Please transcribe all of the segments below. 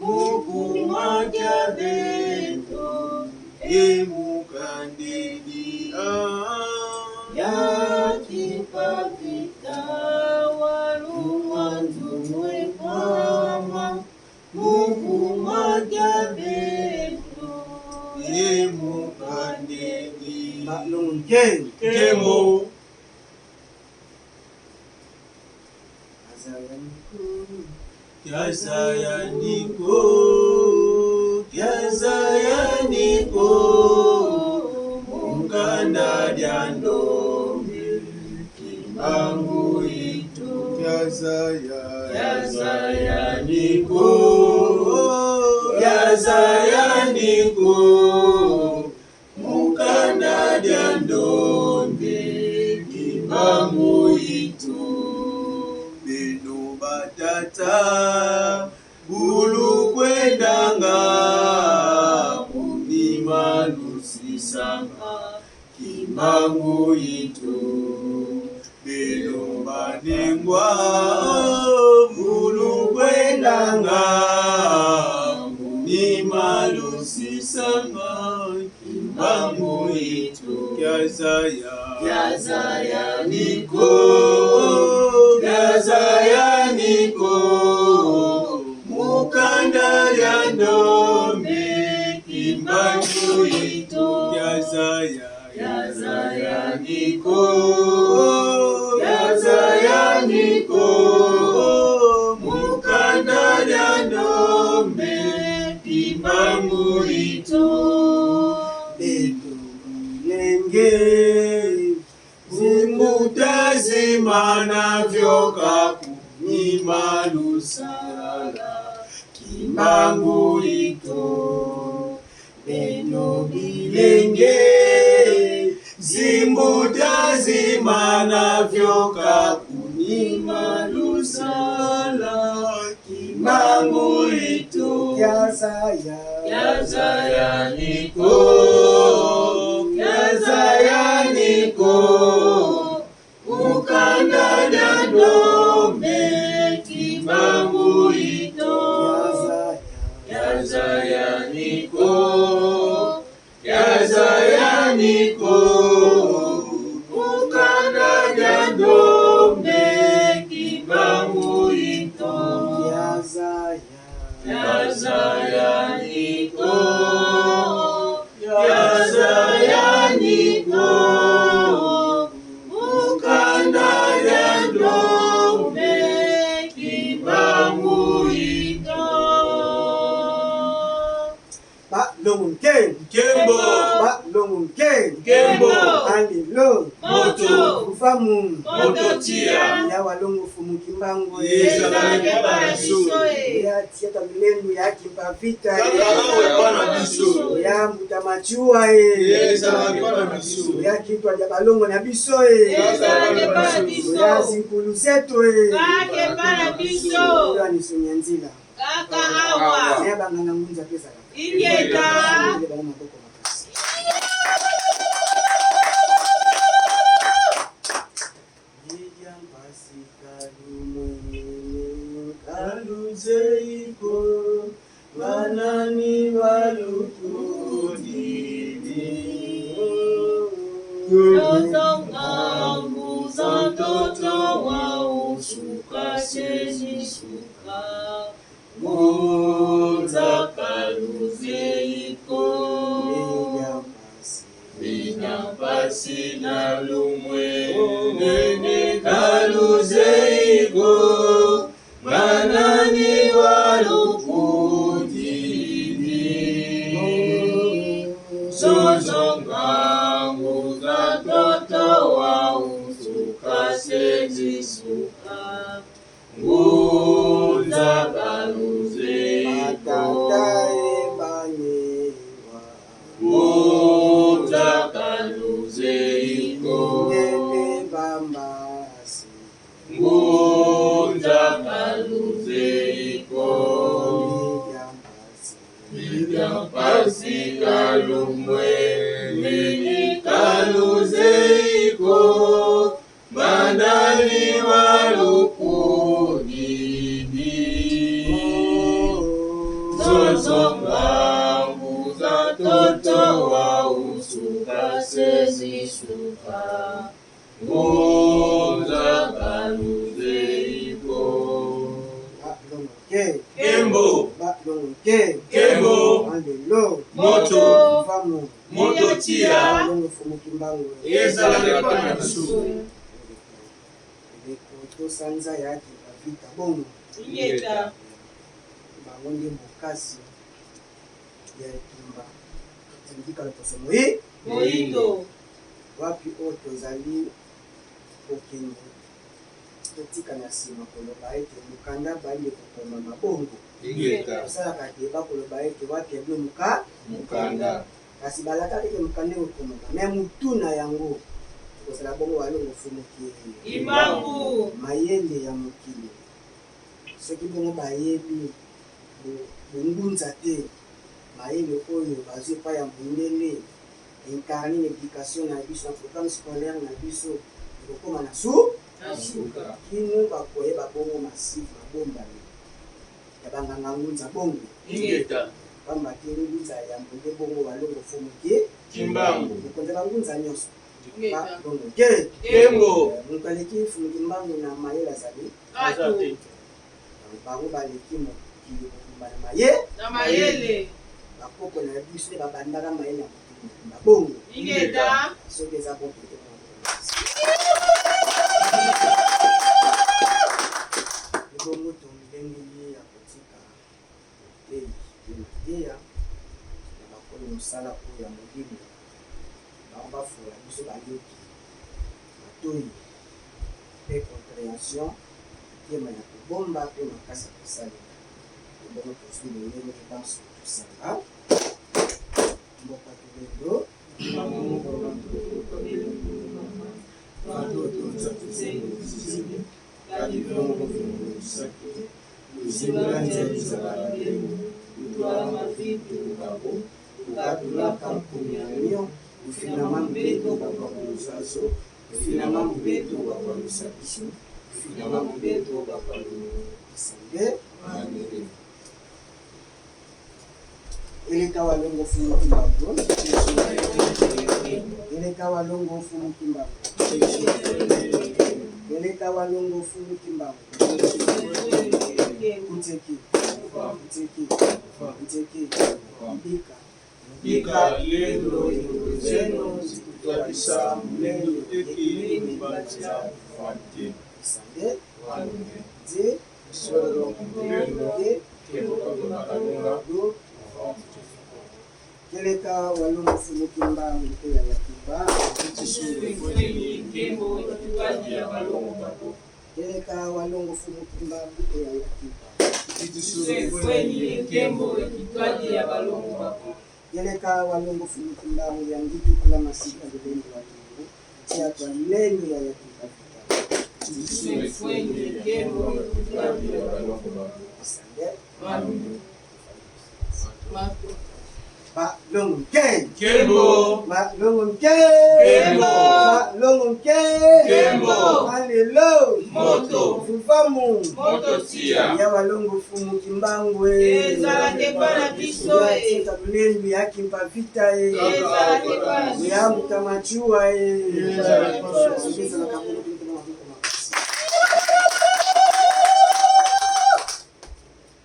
Mukumaja bento emukandeli ya kipapita walumwanzumwe kwama mukumaja bento emukandeli Balongo Nkembo. Kiazayaniko, kiazayaniko, mukanda lya ndombe, kimbangu itu. Kiazaya, kiazayaniko, kiazayaniko, mukanda lya ndombe, kimbangu itu. Beno batata, bulukwendanga, kunima lusisanga, kimbangu itu. Beno banengwa, bulukwendanga, kunima lusisanga, kimbangu itu. Kiazaya, kiazayaniko, kiazayaniko, mukanda lya ndombe, kimbangu itu. Kiazaya, kiazayaniko, kiazayaniko, mukanda lya ndombe, kimbangu itu. Lenge Zimutazima navyoka kunyima lusala kimbangu ito beno bilenge zimbutazima navyoka kunyima lusala kimbangu ito Kiazaya Kiazayaniko, kiazayaniko, mukanda lya ndombe, kimbangu ito. Kiazaya Kiazayaniko, kiazayaniko, mukanda lya ndombe, kimbangu ito. Kiazaya Kiazayaniko, kiazayaniko, mukanda lya ndombe, kimbangu ito. Balongo nke Nkembo, Balongo nke Nkembo, Alelo moto, Kufamu moto tia, ya walongo fumu kimbangu Ezalaki epa na biso. Ya tiata milendu ya kimpa vita Kaka epa na biso. Ya mbuta machua e Ezalaki epa na biso. Ya kintwa lya balongo na biso e Ezalaki epa na biso. Ya zinkulu zetu e Kaka epa na biso. Oyo anisonya nzila Kaka awa. Ya banganga ngunza apesaka Ingeta. Ile bango maboko makasi. Kaluzeiko, banani balukudidi. Tozonga nguza ntoto wa usuka sezisuka. Ngunza kaluzeiko. Binyapasi na lumwe, nene kaluzeiko, banani balukudidi. Zozonga nguza ntoto wa usuka sezisuka. Ngunza kaluzeiko. Batata ebanyewa Ngunza kaluzeiko. Nene bambasi Ngunza kaluzeiko. Binyapasi Binyapasi kalumwe, nini kaluzeiko. Banani walukudidi. Tozonga nguza toto wa usuka sezisuka ngunza kaluzeiko. Ba longo ke. Kembo. Ba longo ke. Kembo. Andelo. Moto. Mfamu. Moto tia. Longo fumu kimbangu. Ezala epai na biso. Eleko to sanza ya kimpa vita bongo. Ingeta. Bango nde bokasi ya etumba ya loposo moi Moindo. Wapi oyo tozali kokende totika na nsima koloba ete mokanda bandi kokoma mabongo. Ingeta. Tosalaka deba koloba ete wapi ya bino moka Mokanda. Kasi balakaka ete mokanda ekokomaka me mutu na yango ekozala bongo walongo fumuki Kimbangu. Mayele ya mokili soki bongo bayebi bongunza te, mayele oyo bazwi epai ya mondele incarne na éducation na biso, na programme scolaire na biso, ekokóma na su Na suka. Kino bakoyeba bongo masive mabombami ya banganga ngunza bongo. Ingeta. Pamba te ngunza ya yambo nde bongo walongo fumuki Kimbangu. Mokonzi ya bangunza nyonso. Ingeta. Balongo ke. Kembo. Moto aleki fumuki mbangu na mayele azali Aza Ato. te. Bango baleki mokili mobimba na maye Na mayele. Bakoko na biso nde babandaka mayele ya mokili mobimba bongo. Ingeta. Soki eza bon te, ebongo tolengeli ya kotika motei mpe mateya na bakolo mosala oyo ya molimo, bango bafungola biso bayoki matoi mpe compréhension, mitema ya kobomba mpe makasi ya kosalela. Ebongo tozwi lolenge banso tosanga mboka tolendo. Sange eleka walongo fumu kimbangu, eleka walongo fumu kimbangu, eleka walongo fumu kimbangu. Kuteki kuteki kuteki mbika. Bika lendo zeno zikutwalisa lendo teki mbanza fante. Sange de de do keleka walongo fumu kimbangu ela ya kiba. Keleka walongo fumu kimbangu ela ya kiba. Keleka walongo fumu kimbangu ya ngitu kula masika lulendo walongo tia twa lendo ya yakiba vita. Sange ba longo nke. Kembo. Ba longo nke. Kembo. Ba longo nke. Kembo. Alelo. Moto. Fufamu. Moto tia. Ya walongo fumu kimbangu. Ezalaka epai na biso e. Tika lulendu ya kimpa vita e. Ezalaka epai na biso. Ya mutamachua e. Ezalaka epai na biso. Soki ezalaka bongo, tobetela maboko makasi.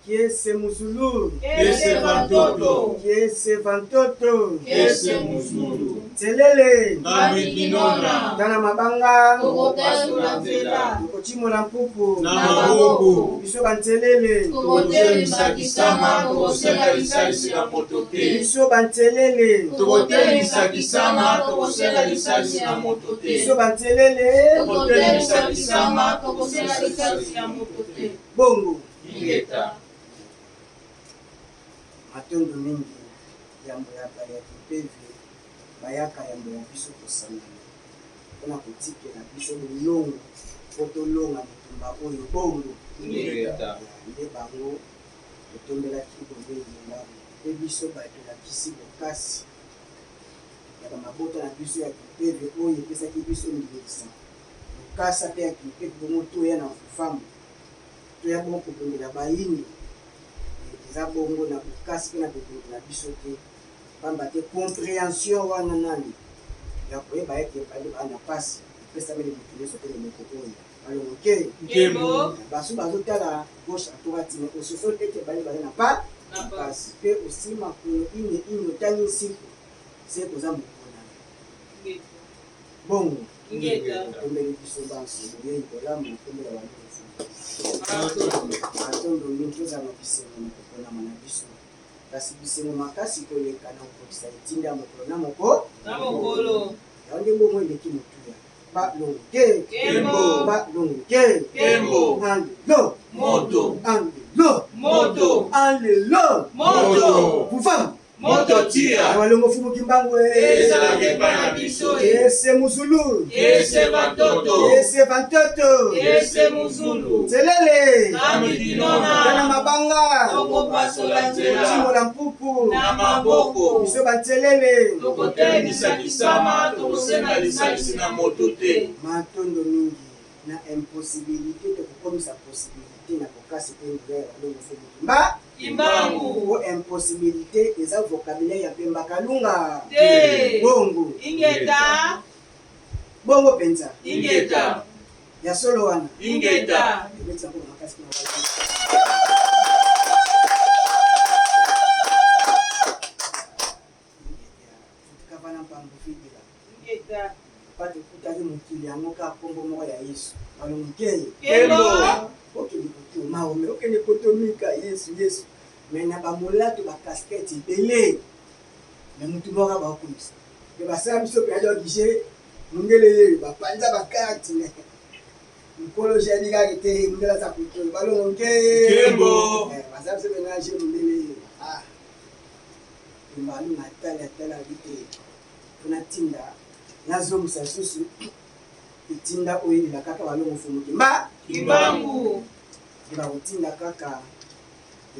Kiese muzulu. Kiese vantoto. Kiese vantoto. Kiese muzulu. Telele. Ngambi kinona. Tana mabanga. Tokopasola nzela. Tokotimola mpupu. Na maboko. Biso bantelele. Tokotelemisa kisama, tokosenga lisalisi na moto te. Biso bantelele. Tokotelemisa kisama, tokosenga lisalisi na moto te. Biso bantelele. Tokotelemisa kisama, tokosenga lisalisi na moto te. Bongo. Ingeta. Matondo mingi yambo ya bayaki mpeve bayaka yambo ya biso kosangana mpona kotikela biso bolongo mpo tolonga bitumba oyo bongo. Ingeta. Nde bango totombelaki bobeli malamu mpe biso bato elakisi bokasi ya bamabota na biso ya kimpeve oyo epesaki biso ndingisa lokasa mpe ya kimpeve bongo toya na fufamu, toya bongo kobundela bayindo. Eza bongo na bokasi mpe na bokonzi na biso te, pamba te comprehension wana nani ya koyeba ete bali baa na pasi epesameli moto nyonso te na moko oyo balongo ke Nkembo. Basu bazotala gauche à droite, mais ososoli ete bali baza na pa Na pasi mpe osi makolo ine ine otangi nsiku se koza mokona bongo. Ingeta. Otombeli biso banso boyei bolamu na nkombo ya Walungu. Matondo mingi. Tozala na bisengo na koponama na biso, kasi bisengo makasi koleka na kokokisa etinda ya mokolo na moko Na mokolo. Yango nde mbongo eleki motuya. Balongo ke. Nkembo. Balongo ke. Nkembo. Alelo. Moto. Alelo. Moto. Alelo. Moto. Kufamu. Moto tia. Walongo fumu Kimbangu. Ezalaka epai na biso. Ese Musulu. Ese batoto. Ese Bantoto. Ese Muzulu. Telele. Nami Tana dinona. mabanga. Tokopasola nzela. Timola mpuku. Na maboko. Biso bantelele. Tokotelemisa kisama, tokosenga lisalisi na moto te. Matondo mingi. Na impossibilité tokokomisa possibilité na bokasi mpe nguya ya Walongo fumu Kimba Kimbangu. Po impossibilité eza vocabulaire ya Pemba Kalunga Te. Bongo. Ingeta. Bongo mpenza. Ingeta. Ya solo wana. Ingeta. Ebetisa mpo makasi na wana. Futuka vana mpambo fidela. Ingeta. Pate okutaki mokili yango kaka nkombo moko ya Yesu. Balongo ke. Kembo. Okende koto Maome, okende koto Mika, Yesu, Yesu. Mais na bamolato ba casquette ebele. Mais mutu moko baokumisa. Pe basala biso pe donc j'ai mundele ye bapanza ba carte. Nkolo j'ai kaka te mundele aza koto. Balongo ke. Kembo. Basala biso pe na j'ai mundele ye. Ah. Mbalu na tala tala bite. Tuna tinda nazongisa lisusu etinda oyo elela kaka Balongo fumu Kimba Kimbangu. Bakotinda kaka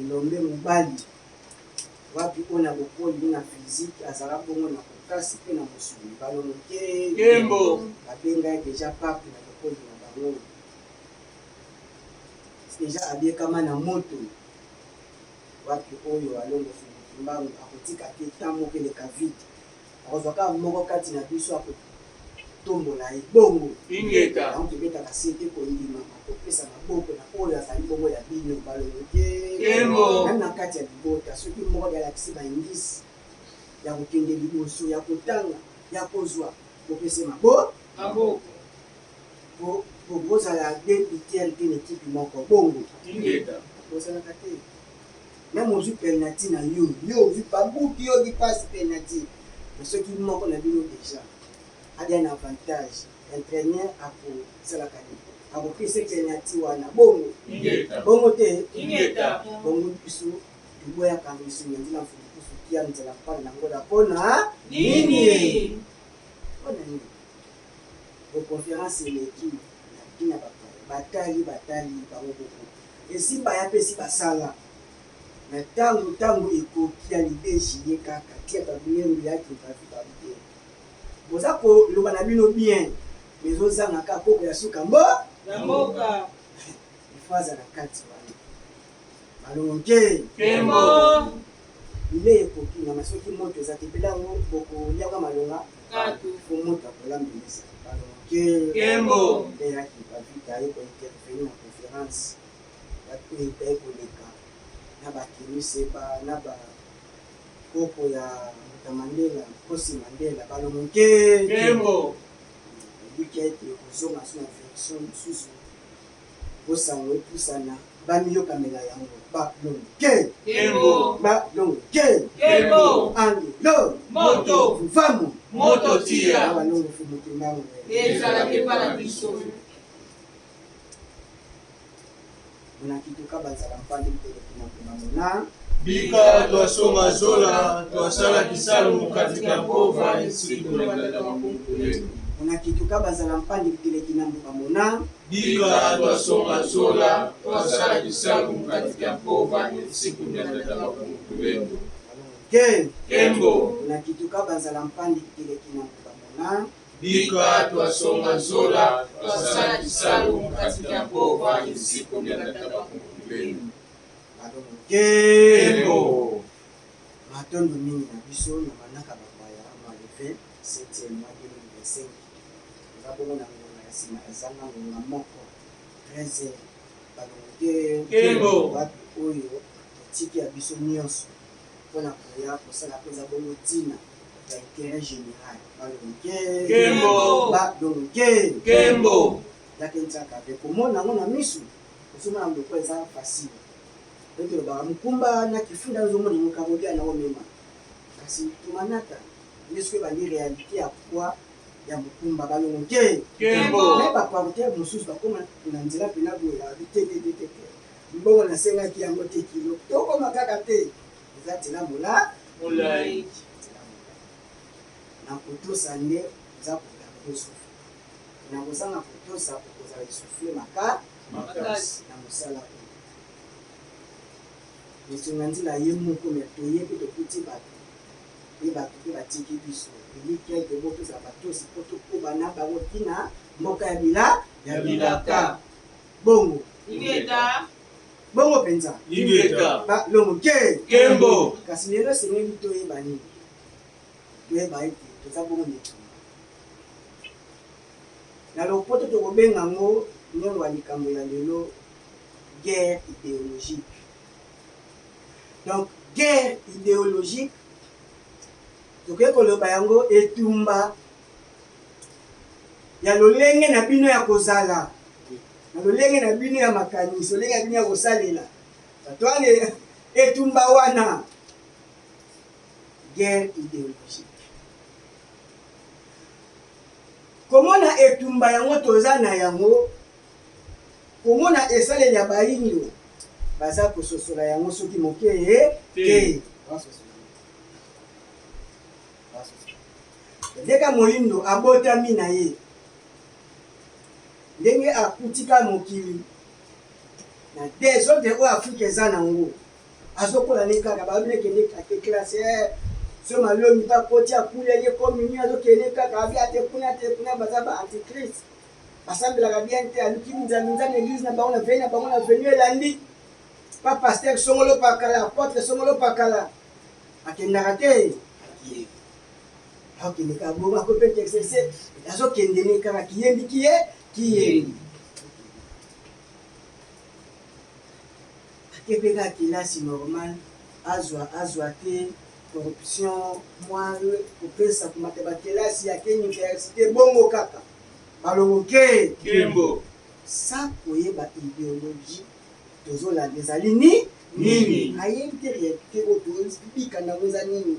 elombe mobali wapi oyo na bokoli na physique azala bongo na kokasi mpe na mosuni. Balongo ke. Kembo. Babenga ye deja pape na bokoli na bango, deja abiekama na moto wapi oyo Alongo fumu Kimbangu akotika te ta moko eleka vide, akozwa kaka moko kati na biso akotombola ye bongo. Ingeta. Yango tobetaka se te kondima kopesa maboko na oyo azali bongo ya bino. Balongo te. Kembo. Meme na kati ya libota, soki moko alakisi baindisi ya kokende liboso, ya kotanga, ya kozwa, kopesa maboko. Maboko. Po bozala deux buteurs te na ekipe moko bongo. Ingeta. Bozalaka te. Meme ozwi penalty na yo, yo ozwi babuki, yo ozwi penalty, mais soki moko na bino déjà adia na avantage, entraîneur akosalaka nini? Akopesa penalty wana bongo. Ingeta. Bongo te. Ingeta. Bongo biso toboyaka misuni ya nzela mfumu kusukia nzela mpana na ngola mpona nini? Mpona nini? Bo conférence eleki na ntina bapaya batali batali bango koko esimba ya mpe esi basala na ntango ntango ekoki ya libeji ye kaka tia babilembi ya kimpavi babite boza koloba na bino bien, mais ezozanga kaka koko ya suka mbo na mboka. Ifo aza na kati wana. Balongo ke. Kembo. Bilei ekoki ngama soki moto eza te mpela yango bokoliaka malonga. Katu. Fo moto akolambelisa. Balongo ke. Kembo. Nde yaki bavita aye kointervenir na conférence, bato oyo etaye koleka na bakemiseba na bakoko ya Mbuta Mandela, Nkosi Mandela. Balongo ke. Kembo. Eliki ete kozonga so na version mosusu bosango epusana bamiyokamela yango. Balongo ke. Kembo. Balongo ke. Kembo. Angelo. Moto. Mfamu. Moto tia. Balongo fumu Kimbangu. Ezalaka epai na biso. Monakituka bazala mpandi mteleki na kumamona. Bika twasonga zola twasala kisalu katika mpova isiku na tata makungu yetu. Monakituka bazala mpandi mteleki na mbamona. Bika twasonga zola twasala kisalu katika mpova isiku na tata makungu yetu. Ke. Kembo. Monakituka bazala mpandi mteleki na mbamona. Bika twasonga zola twasala kisalu katika mpova isiku na tata makungu yetu. Ke. Matondo mingi na biso na manaka bapaya mwa le 20 7 mois 2025. Toza bongo na ngonga ya nsima ya zanga ngonga moko 13 heures balongo te Nkembo. wapi oyo totiki ya biso nyonso mpo na koya kosala mpenza bongo ntina ya intérêt général. Balongo te. Nkembo. Balongo te. Nkembo. Yake nzaka pe komona yango na misu, ozomona lokola eza facile. Mpe tolobaka mokumba na kifunda, ozomona yango kabolia na omema, kasi tomanata nde soki ebandi réalité ya poids ya mokumba. Balongo te. Nkembo. Me baporter mosusu bakóma na nzela mpena boye, abi te te te te te, mbongo nasengaki yango te, kilo tokóma kaka te, eza nzela mola Molai. Nzela molai na kotosa nde oza kogarder souffle. Na kozanga kotosa, okozala essoufflé maka Makasi. Na mosala oyo esonga nzela ye moko me toye mpe tokuti bato mpe bato mpe batiki biso elikya ete bo tozala batosi mpo tokoba na bango ntina mboka ya bila Ya bilaka. Bongo. Ingeta. Bongo mpenza. Ingeta. Balongo ke. Nkembo. Kasi lelo esengeli toyeba nini? Toyeba ete toza bongo na etumba. Na lopoto tokobenga yango ndenge ya likambo ya lelo, guerre idéologique. Donc guerre idéologique, tokoki koloba yango etumba ya lolenge na bino ya kozala, na lolenge na bino ya makanisi, lolenge na bino ya kosalela bato wana. Etumba wana, guerre idéologique, komona etumba yango toza na yango, komona esaleli ya bayindo baza kososola yango soki moke te. Ndeka moyindo abotami na ye, ndenge akutika mokili na désordre oyo Afrique eza nango, azokola ne kaka babi nekende ake classe so malongi bakoti akuli ye komini, azokende kaka abi ate kuna te kuna baza ba antichrist, basambelaka bien te. Aluki nzambe nzambe, église na bango na vei na bango na venu elandi pa pasteur songolo pakala, apôtre songolo pakala, akendaka te, akokende kaka bongo, akope intercesseur, azokende ne kaka kiyembi kiye kiyembi, ake mpe kaka kelasi normal, azwa azwa te, corruption mwa kopesa komata bakelasi, ake université bongo kaka balongo ke. Nkembo. Sa koyeba idéologie tozolanda ezali ni nini. Ayebi te réalité oyo tozobika nango eza nini.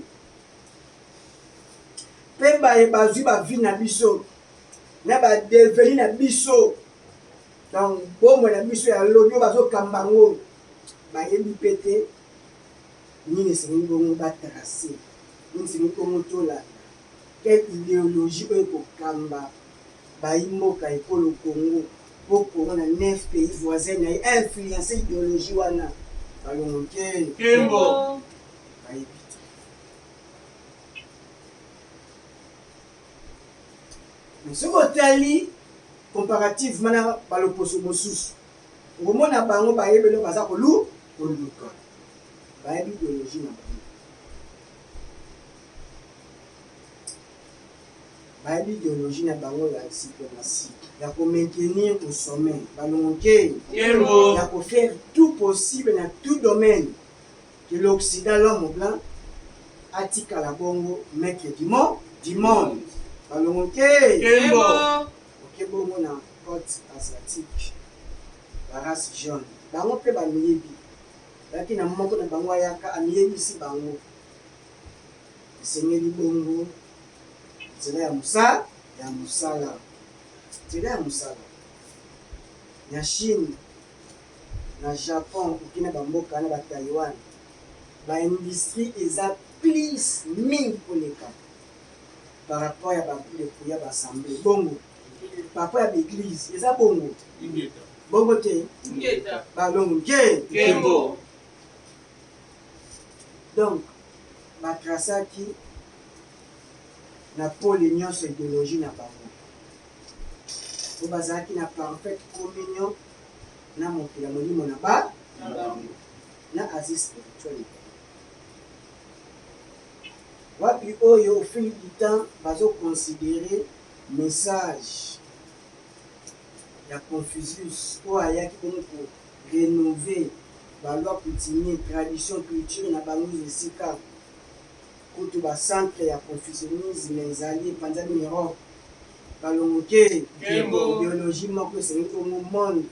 Mpe baye bazwi bavie na biso na badevenir na biso, donc bomoi na biso ya lobi oyo bazokamba yango, bayebi mpe te nini esengeli bongo batracer, nini esengeli bongo tolanda, quelle idéologie oyo ekokamba bayi mboka ekolo Congo, mpo Congo na neuf pays voisin na ye influence idéologie wana. Balongo te. Nkembo. Bayebi te. Mais soki otali comparativement na baloposo mosusu, okomona bango bayebi eloko baza koluka, bayebi idéologie na bango, bayebi idéologie na bango ya suprématie, ya komaintenir au sommet. Balongo ke. Nkembo. Ya kofaire tout possible na tout domaine que l'Occident, l'homme blanc, atikala bongo maître du monde, du monde. Balongo ke. Nkembo. Oke bongo na côte asiatique, barace jaune, bango mpe bamiyebi. Bayaki na moko na bango, ayaka amiyebisi bango esengeli bongo nzela ya mosala, ya mosala, nzela ya mosala na Chine, na Japon, oki na bamboka na bataiwan, baindustrie eza plus mingi koleka par rapport ya babiloko ya baassemblée bongo, par rapport ya baéglise eza bongo. Ingeta. Bongo te. Ingeta. Balongo ke. Nkembo. Donc batrasaki na pole nyonso idéologie na bango po bazalaki na parfaite communion na mokili ya molimo na ba Na bango. Na asie spirituelle na bango. Wapi oyo au fil du temps bazo considerer message ya Confucius oyo ayaki bongo ko renover ba lois coutumiers, tradition, culture na bango esika kutu ba centres ya confucianisme ezali epanzani na Europe. Balongoke ideologie moko esengeli bongo monde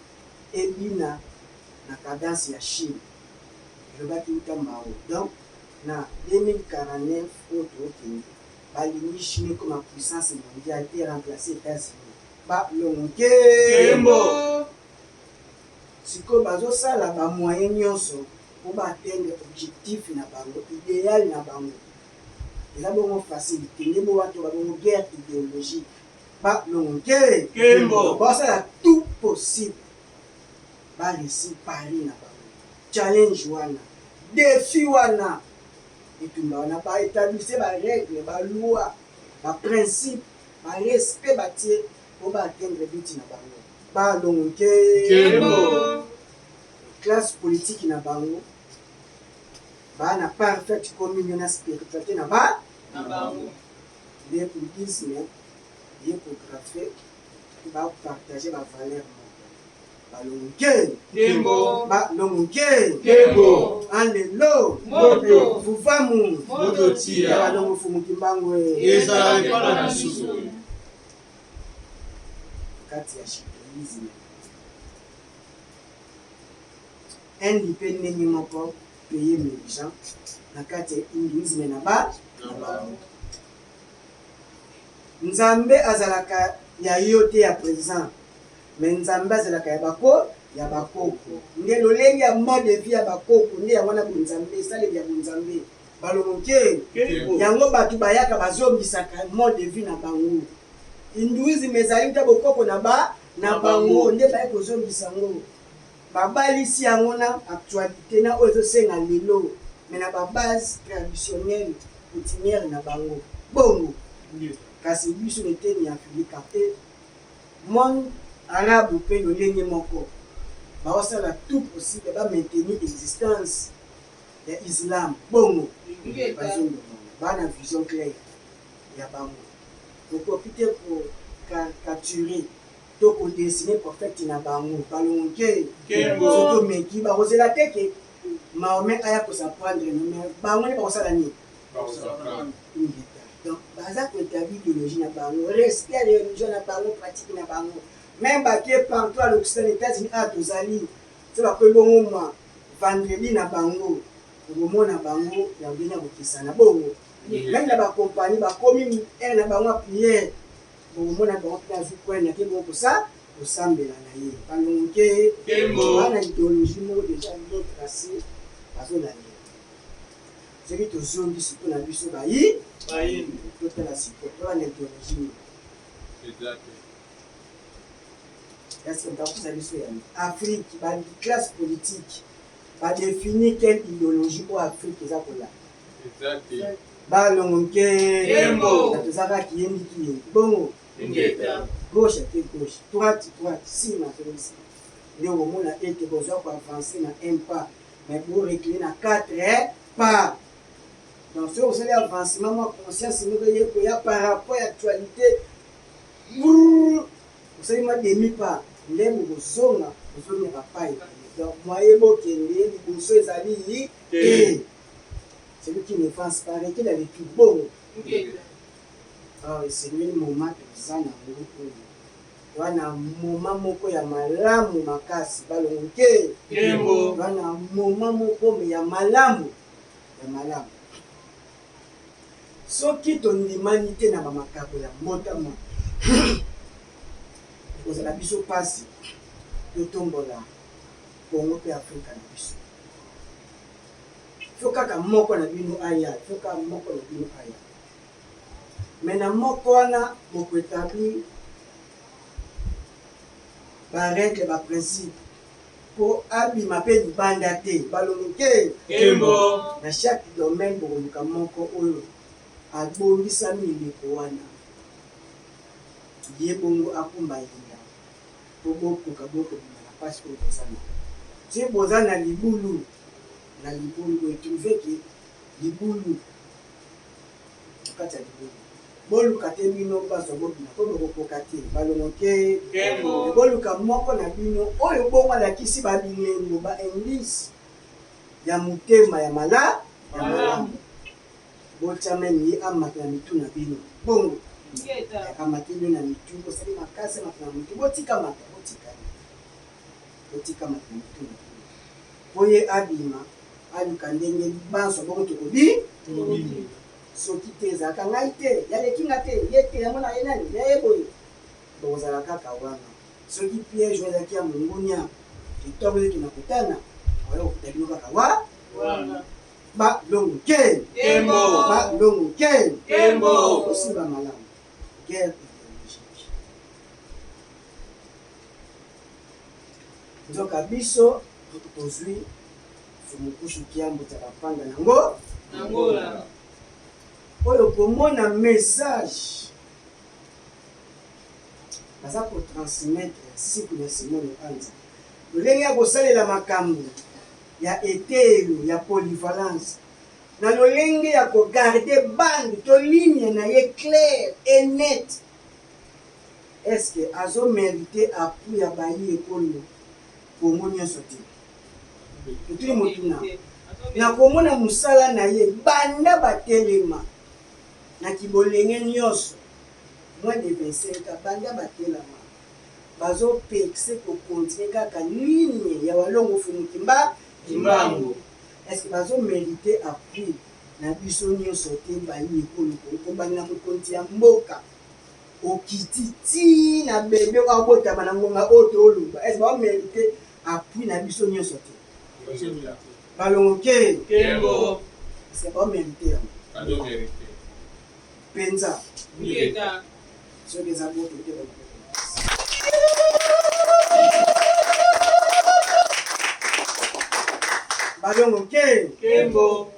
ebina na cadence ya Chine, elobaki uta Mao. Donc na 2049 oyo tookende, balingi Chine ekoma puissance mondiale e remplacer Etats-Unis. Balongoke sikoyo bazosala ba moyen nyonso mpo ba atteindre objectif na bango, idéal na bango. Eza bongo facile te, nde bo bato ba bongo guerre idéologique. Balongoke basala tout possible ba réussir pari na bango, challenge wana, défi wana, etumba wana, ba établisse ba règle, ba loi, ba principe, ba respect batie mpo ba atteindre but na bango. Balongoke classe politique na bango baa na parfaite communion na spiritualité na ba bango. Nde bouddhisme ye kografe bapartage ba valeur moko. Balongoke, balongoke alelo fufamu moto ya balongo fumuki mbangu ezala epa na biso. Kati ya shintoïsme, Inde mpe ndenge moko, pays émergent na kati ya hindouisme na ba bango. Nzambe azalaka ya yo te ya présent, mais Nzambe azalaka ya bako ya bakoko. Nde lolenge ya mode de vie ya bakoko nde yango wana bonzambe, esaleli ya bonzambe. Balongoke yango bato bayaka bazongisaka mode de vie na bango. Hindouisme ezali uta bokoko na ba na bango, nde baye kozongisa yango, babalisi yango na actualité na oyo ezosenga lelo, mais na babase traditionnelle coutumière na bango bongo. Kasi biso na eteni ya Afrika te, monde arabe mpe lolenge moko, baosala tout possible bamaintenir existence ya islam bongo. Bazongoma bana vision claire ya bango. Okoki te kocaricaturer to kodessiner prophète na bango. Balongoke, soki omeki, bakozela te ke Mahomet aya kos'en prendre, mais bango nde bakosala nini? Donc baza koétablir idéologie na bango, respect ya religion na bango, pratique na bango. Même bake partout à l'Occident, États-Unis, a tozali so bakoyi bongo mwa vendredi na bango, okomona bango ya ndenge ya kokesana bongo. Même na bacompagnie, bakomi heure na bango ya prière, bokomona bango mpe azwi coin nake bongo kosa kosambela na ye. Balongoke bana idéologie moko déjà bien tracé, bazolandela. Soki tozongi sikoyo na biso bayi, totala sikoyo tolanda idéologie nini. Est-ce que bakopesa biso yango? Afrique, baclasse politique badéfinir quelle idéologie oyo Afrique eza kolanda? Balongo nke tozaka kiyendi kiyendi bongo, gauche ate gauche, droite droite, nsima azongi nsima. Nde okomona ete bozwa koavance na un pas, mais borecule na quatre pas. Donc soki osali avancement mwa conscience moko eye koya par rapport ya actualité, osali mwa demi pas, nde bokozonga ozongi na bapai. Donc moyen bokende liboso ezali te. Celui qui ne pense pas recule avec tout bongo. Alors esengeli moment toza nango oyo wana, moment moko ya malamu makasi. Balongo te, wana moment moko ya malamu, ya malamu. Soki tondimani te na bamakako ya mbotama, ekozala biso mpasi totombola Kongo mpe Afrika na biso. Faut kaka moko na bino aya, faut kaka moko na bino aya. Mais na moko wana bokoétablir barègle, baprincipe, mpo abima mpe libanda te. Balongo te, na chaque domaine bokoluka moko oyo abongisami eleko wana, ye bongo akumba yinda mpo bokoka bokobima na mpasi oyo boza na. Soki boza na libulu, na libulu, boetrouve ke libulu. kati ya libulu. Boluka te bino bazwa bobima mpo bokokoka te. Balongo ke Nkembo. Boluka moko na bino oyo bongo alakisi ba bilembo, ba indice ya motema ya mala ya malamu. Botia meme ye amata na mitu na bino. Bongo amati bino na mitu, bosali makasi amata na mitu, botika mata, botika ye. Botika mata na mitu na bino. Mpo ye abima, aluka ndenge banso bongo tokobi soki te ezalaka ngai te, yaleki nga te, ye te, yango na ye nani, ya ye boye. Bokozala kaka wana. Soki piège oyo ezalaki ya mongunia, etongo ezokende na kotana, oya kokuta bino kaka wa Wana. Ba longo ke. Kembo. Ba longo ke. Kembo. Osimba malamu. Guerre idéologique. Nzoka biso tozwi Fumukushu Kiambo tya bapanda nango Angola. Oyo komona message baza kotransmettre siku na Simone Banza lolenge ya kosalela makambo ya eteyelo ya polyvalence na lolenge ya ko garder bande to ligne na ye claire et nette. Est-ce que azo meriter appui ya bayi ekolo Congo nionso te? Totuni motuna. Na komona mosala na ye banda batelema na kibolenge nionso, moins de 25 ans, banda batelama, bazo pekse ko continuer kaka ligne ya Walongo Mfumu Kimba Kimbangu. Est ce que bazo meriter appui na biso nionso te bayi ekolo Congo kobanda na mokonzi ya mboka okiti ti na bebe oyo abotama na ngonga oyo toloba, est ce que bazo meriter appui na biso nionso te? Balongo ke Kembo. Est ce que bazo meriter yango? Bazo meriter. Penza. Ngeta. Soki eza bongo tokoki te balongo. Balongo ke Kembo.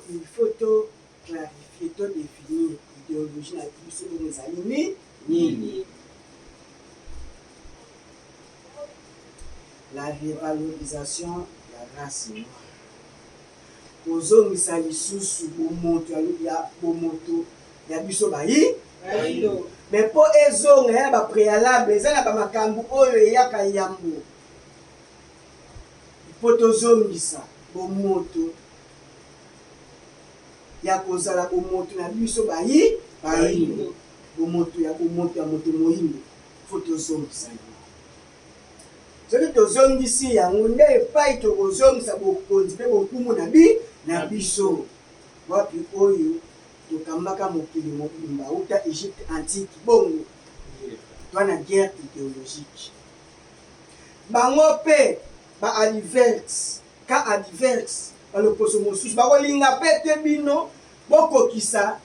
Il faut to clarifier, to définir idéologie na biso bongo ezali ni nini. La revalorisation ya race noire. Kozongisa lisusu bomoto ya bomoto ya biso bayi Bayindo. Mais po ezonga ya ba préalable, eza na ba makambo oyo eyaka yambo po tozongisa bomoto ya kozala bomoto na biso bayi bayindo, bomoto ya bomoto ya moto moyindo, fo tozongisa yango. Soki tozongisi yango nde epai tokozongisa bokonzi mpe bokumu na bi na biso, wapi oyo tokambaka mokili mobimba uta Egypte antique. Bongo toa na guerre idéologique, bango mpe ba adiverts ka adiverts baloposo mosusu bakolinga mpe te bino bokokisa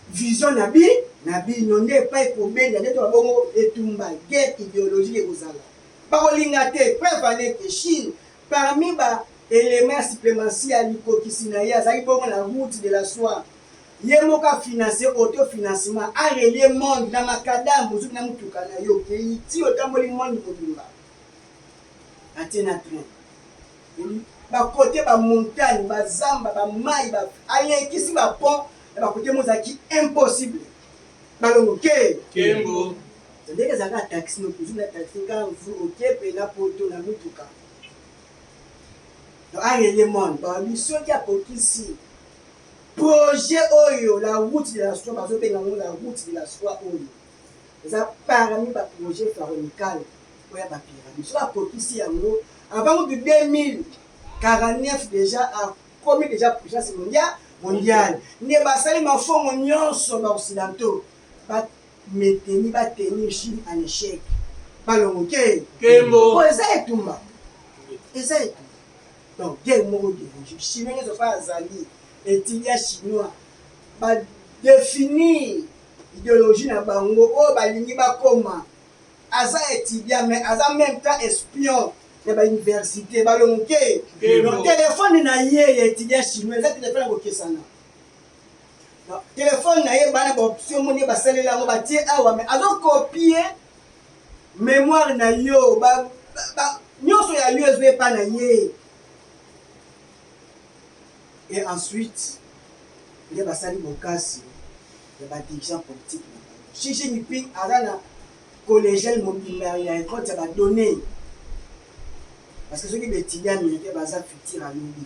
vision na bi na bino, nde epai kobenda nde toka bongo etumba guerre idéologique ekozala, bakolinga te. Preuve en est que Chine, parmi ba éléments ya suprématie ya likokisi na ye, azalaki bongo na route de la soie, ye moko afinance, autofinancement, arelie monde na makadam, ozuki na motuka na yo okei ti otamboli monde mobimba, atie na train bakote bamontagne, bazamba, bamai, alekisi bapont na bakote mo ezalaki impossible. Balongo ke Kembo. Ndenge ezalaka taxi, nokozwi na taxi kaka mfu oke mpe na poto na motuka. Donc arelie monde, balobi soki akokisi projet oyo, la route de la soie, bazobenga yango la route de la soie, oyo eza parmi baprojet pharaonical oyo ya bapyramide, soki akokisi yango avant kutu 2049, déjà akomi déjà puissance mondiale. Nde basali mafongo nyonso baoccidentaux bameteni batenir Chine en échec. Balongo ke Kembo. Po eza etumba, eza etumba. Donc guerre moko idéologique, chinois nyonso mpe azali étudiant chinois, badéfinir idéologie na bango oyo balingi bakoma. Aza étudiant mais aza même temps espion ya bauniversité. Balongo ke Kembo. Donc telefone na ye ya étudiant chinois eza telefone ya kokesana. Donc, telefone na ye bana baoption moni basalela yango, batie awa, mais azokopie mémoire na yo, nyonso ya yo ezo epa na ye. Et ensuite Nde basali bokasi ya ba dirigeants politiques na bango. Xi Jinping aza na collegial mobimba ya récolte ya ba données. Parce que soki ba étudiants américains baza futur ya lobi.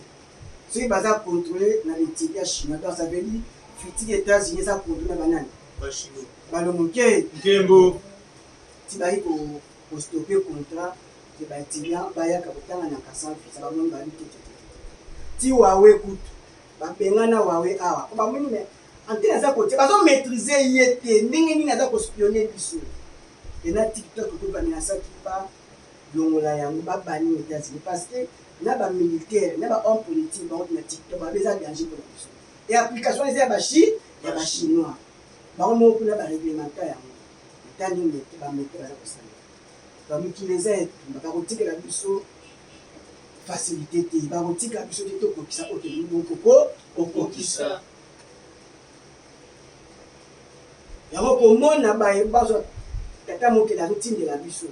Soki baza contrôler na ba étudiants chinois, donc ça veut dire futur États-Unis eza contrôler na banani? Ba chinois. Balongoke. Nkembo. Ti bayi ko ko stopper contrat que ba étudiants bayaka kotanga na Kassam visa bamoni babi te te te. Ti Huawei kutu babengana Huawei awa po bamoni mais antenne aza kotia bazo maitriser ye te ndenge nini aza ko spionner biso. Et na TikTok kutu ba menacaki ba longola yango ba bannir États-Unis parce que na ba militaires na ba hommes politiques bango na TikTok babe eza danger pona biso. Et application eza ya ba chi ya ba chinois. Bango moko kuna ba réglementa yango. Etali meke ba meke baza kosalela. Ba mikili eza etumba bakotikela biso facilité te, bakotika biso te tokokisa oyo tolingi bongo ko kokokisa. Yango komona baye bazwa tata mokeli azotindela biso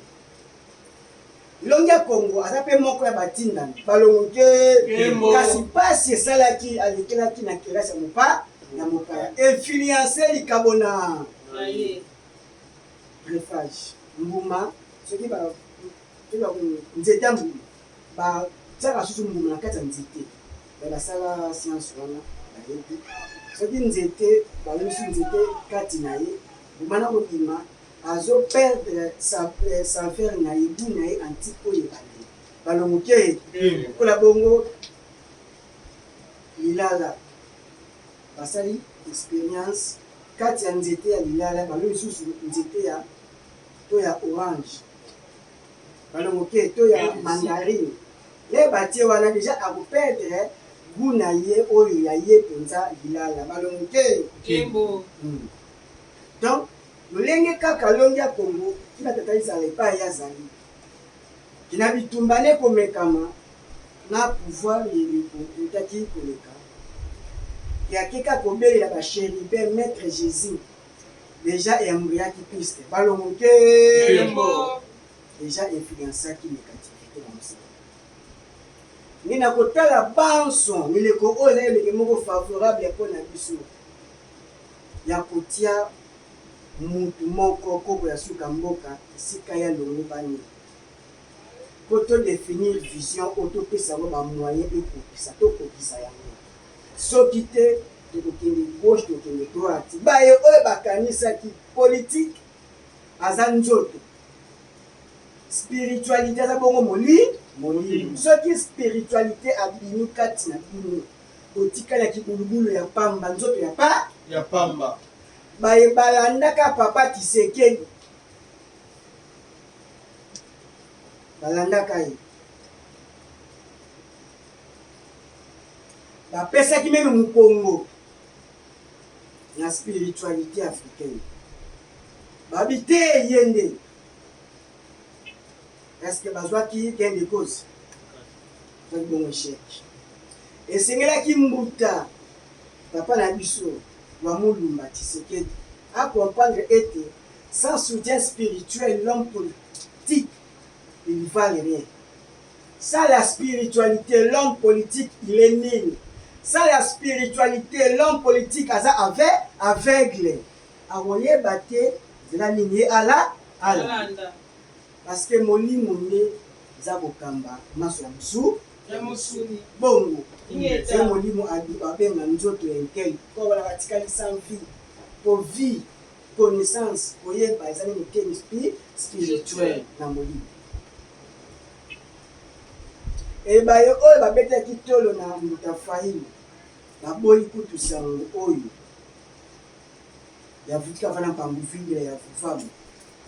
Longia Kongo aza pe moko ya batindami balongo te, kasi pasi esalaki alekelaki na kelasi ya mopa ya mopaya influence likabo na greffage mbuma soki ba soki ba nzete ya mbuma batiaka susu mbuma na kati ya nzete me basala science wana bayebi soki nzete balongisi nzete kati na ye mbuma na kobima azo perdre saveur na ye gout na ye antique oyo ebandeli balongoke lokola bongo lilala basali experience kati ya nzete ya lilala balongi lisusu nzete ya to ya orange balongoke to ya mandarine ye batie wana deja akoperdre gout na ye oyo ya ye mpenza lilala balongoke. Donc lolenge kaka longi ya Kongo kina tata ezala epai ye azali kina bitumba ne komekama na pouvoir ya eleko eutaki koleka ke akeka kobelela ba chérubin maître Jésus déjà eyambriyaki piste balongo ke déjà influençaki négativité na mosala nde na kotala banso mileko oyo eza eleke moko favorable mpo na biso ya kotia mutu moko koko ya suka mboka esika ya longobani po to definir vision oyo topesa yango ba moyen ekokisa tokokisa yango soki te tokokende gauche tokende droite baye oyo bakanisaki politique aza nzoto spiritualité aza bongo moli molimo soki spiritualité abimi kati na bino botikalaki bulubulu ya pamba nzoto ya pa ya pamba baye balandaka papa Tshisekedi balandaka ye bapesaki meme mokongo na spiritualité africaine babi te ye nde est-ce que bazwaki gain de cause bazwaki bongo échec esengelaki mbuta papa na biso wa Mulumba Tshisekedi a comprendre ete sans soutien spirituel l'homme politique il ne vale rien. Sans la spiritualité l'homme politique il est nul. Sans la spiritualité l'homme politique aza ave aveugle akoyeba te nzela nini ye ala alanda parce que molimo nde eza kokamba maso ya mosu ya mosuni bongo se molimo abenga nzoto ya intel po wana batikali sans vie po vie connaissance koyeba ezali motemi spirituel na molimo ebaye oyo babetaki tolo na mbuta Fayulu baboyi kutu sango oyo ya vutika vana mpambu vingila ya vuvamu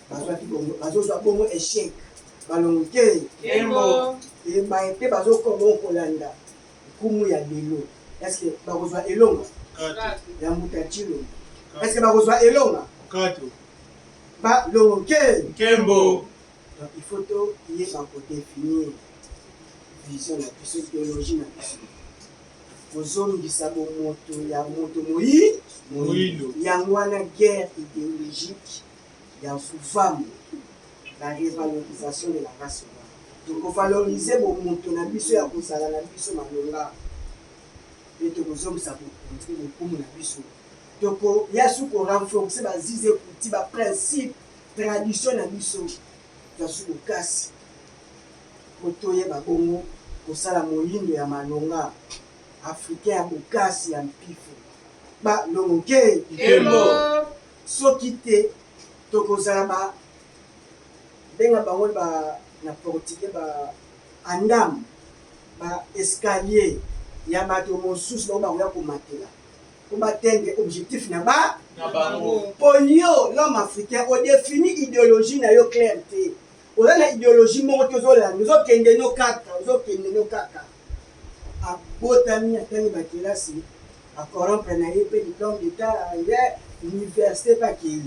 bazwaki bongo bazozwa bongo échec balongo te ebaye mpe bazokoma bongo kolanda nkumu ya lelo est ce que bakozwa elonga ya mbuta Tshilombo est ce que bakozwa elonga balongo te nkembo. Donc il faut toyeba kodéfinir vision na biso, idéologie na biso, kozongisa bomoto ya moto moi moyindo. Yango wana guerre idéologique ya Fufamu, la revalorisation de la race noire, tokovalorize bomoto na biso ya kozala na biso malonga. Mpe tokozongisa bokonzi mpe lokumu na biso. Tokoya su ko renforcer ba zizi ekuti, ba principes, tradition na biso. Tozwa su bokasi mpo toyeba bongo kosala moyindo ya malonga, africain ya bokasi ya mpifo. Ba longo nke. Nkembo. Soki te tokozala ba benga bango ba na portugais ba andam, ba escalier ya bato mosusu bango bakoya komatela mpo ba atteindre objectif na ba na bango. Mpo yo l'homme africain o defini ideologie na yo claire te, oza na ideologie moko te, ozolanda ozokende no kaka, ozokende no kaka. Abotami atangi ba kelasi, a corrompre na ye mpe diplome d'etat ya universite mpe akei,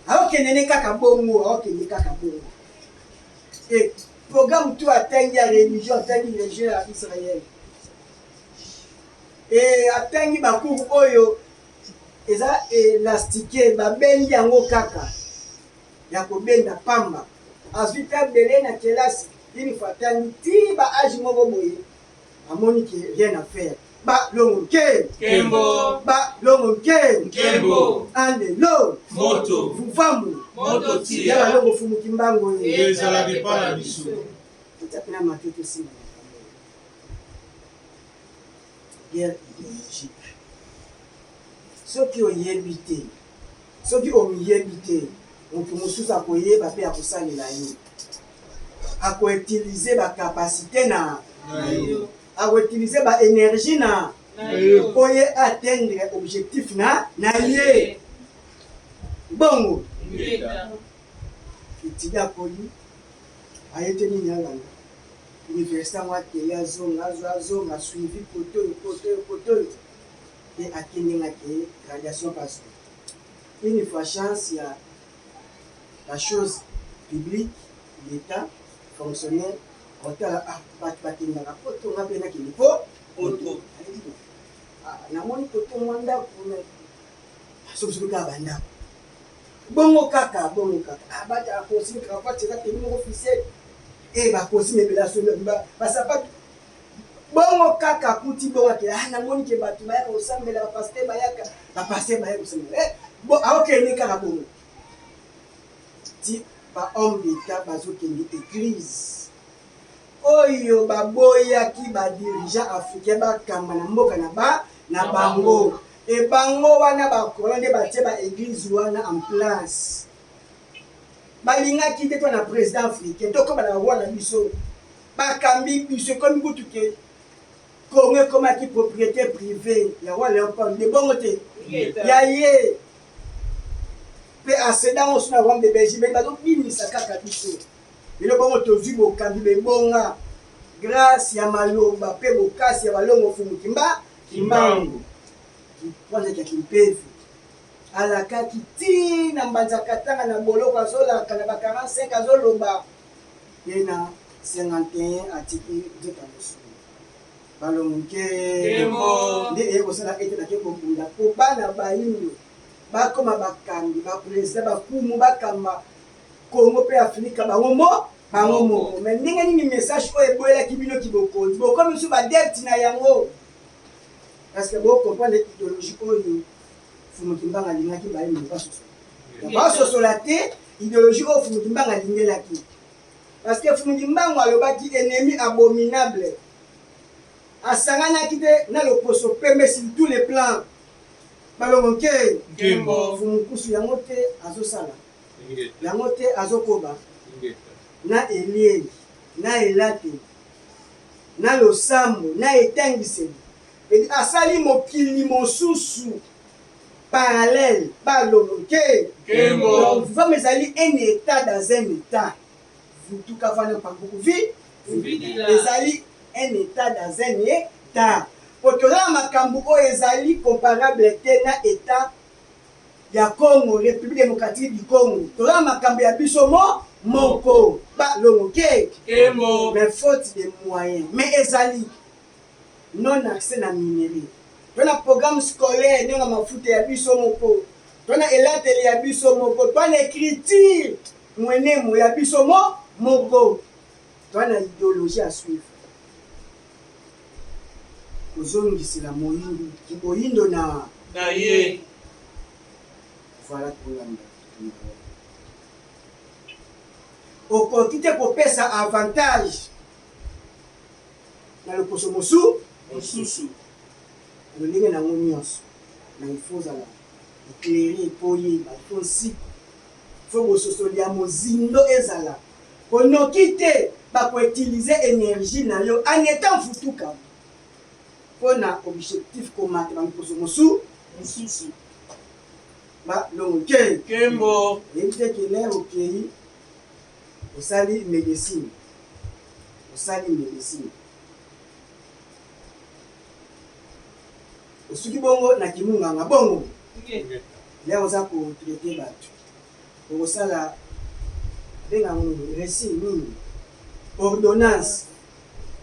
aokende ne kaka bongo, aokende kaka bongo. Et programme tout atangi ya religion, atangi religion ya Israël et atangi ba cours oyo eza elastike, babendi yango kaka ya kobenda pamba. Azwi mpe abele na kelasi, une fois atangi ti ba age moko boye, amoni ke rien à faire. Ba longo nke Nkembo. Ba longo nke Nkembo. Andelo Moto. Vuvamu Moto tia. Ya balongo fumu kimbangu ye. Ezalaka epa na biso. Totia pena mate tosimba makambo. Guerre ideologique. Soki oyebi te, soki omiyebi te, moto mosusu akoyeba mpe akosalela yo. Ako utiliser ba capacite na yo. Ako utiliser ba energie na yo. Mpo ye atteindre objectif na ye. Bongo étudiant akoli, aye te nini alanda université yango, akei azonga, azwa azonga suivi kote oyo, kote oyo, kote oyo, mpe akende nga ke graduation paso. Une fois chance ya la chose publique, l'état fonctionnaire, otala ah, bato bakendaka poto, nga mpe nakende po poto. Ah, namoni koto mwa ndako, soki kaka bandako bongo, kaka bongo kaka. Ah, bato akosimi cravate, eza tenue moko officiel e bakosimi ebele, asombi basapatu bongo kaka, akuti bongo ake. Ah, namoni ke bato bayaka kosambela, bapasteur bayaka, bapasteur bayaka kosambela. Eh, bo aokende kaka bongo ti bahomme d'état bazokende église oyo baboyaki badirigeant africain bakamba na mboka na ba na bango. E bango wana bakolo nde batie baéglise wana en place. Balingaki te to na président africain, tokóma na roi na biso. Bakambi biso, ekomi kutu ke Congo ekomaki propriété privée ya roi Léopold de bongo te ya ye mpe asedango so na royaume de Belgique. Be bazobimisa kaka biso lelo bongo tozwi bokambi bebonga grâce ya maloba mpe bokasi ya balongo fumu kimba Kimbangu kwanza ya kimpevu. Alakaki ti na Mbanza Katanga na boloko, azolaka na ba 45, azoloba ye na 51, atiki nzoto ya mosuni. Balongo nke nde eye kosala ete nake kobunda mpo bana bayindo bakoma bakambi, baprésident, bakumu, bakamba Kongo mpe Afrika bango mo bango moko. Mais ndenge nini message oyo eboyelaki bino kibokonzi, bokomi biso baadepte na yango? Parce que bocomprendre idéologie oyo Fumu Kimbangu alingaki, bayindo basosola, basosola te idéologie oyo Fumu Kimbangu alingelaki. Parce que Fumu Kimbangu alobaki ennemi abominable asanganaki te na loposo pembe sur tous les plans. Balongo nke. Nkembo. Fumu Nkusu yango te azosala yango te, azokoba na elieli, na elateli, na losambo, na etangiseli. Asali mokili mosusu parallèle. Balongo nke. Nkembo. Vraiment ezali un état dans un état. Vutuka vana pambuku vi ezali un état dans un état, po toza na makambo oyo ezali comparable te na état ya Congo, République démocratique du Congo. Toza na makambo ya biso mo moko. Balongo ke. Nkembo. Mais faute de moyens, mais ezali non accès na minerai. To na programme scolaire ndenge mafuta ya biso moko, to na elateli ya biso moko, to na écriture mwenemo ya biso mo moko, to na idéologie à suivre. kozongisela moyindo kiboyindo na na ye. Voilà, tolanda. Okoki te kopesa avantage na loposo mosu mosusu. Lolenge na yango nyonso, mais il faut ozala éclairé mpo oyeba, il faut nsiku, il faut bososoli ya mozindo ezala. Konoki te bakoutilize énergie na yo en étant futuka mpo na objectif komata bamposo mosu mosusu. Balongo ke Kembo. Oyebi te ke lere okei osali médecine, osali médecine, osuki bongo na kimunganga bongo, lere oza kotraite bato, okosala benga nini, resi nini, ordonnance,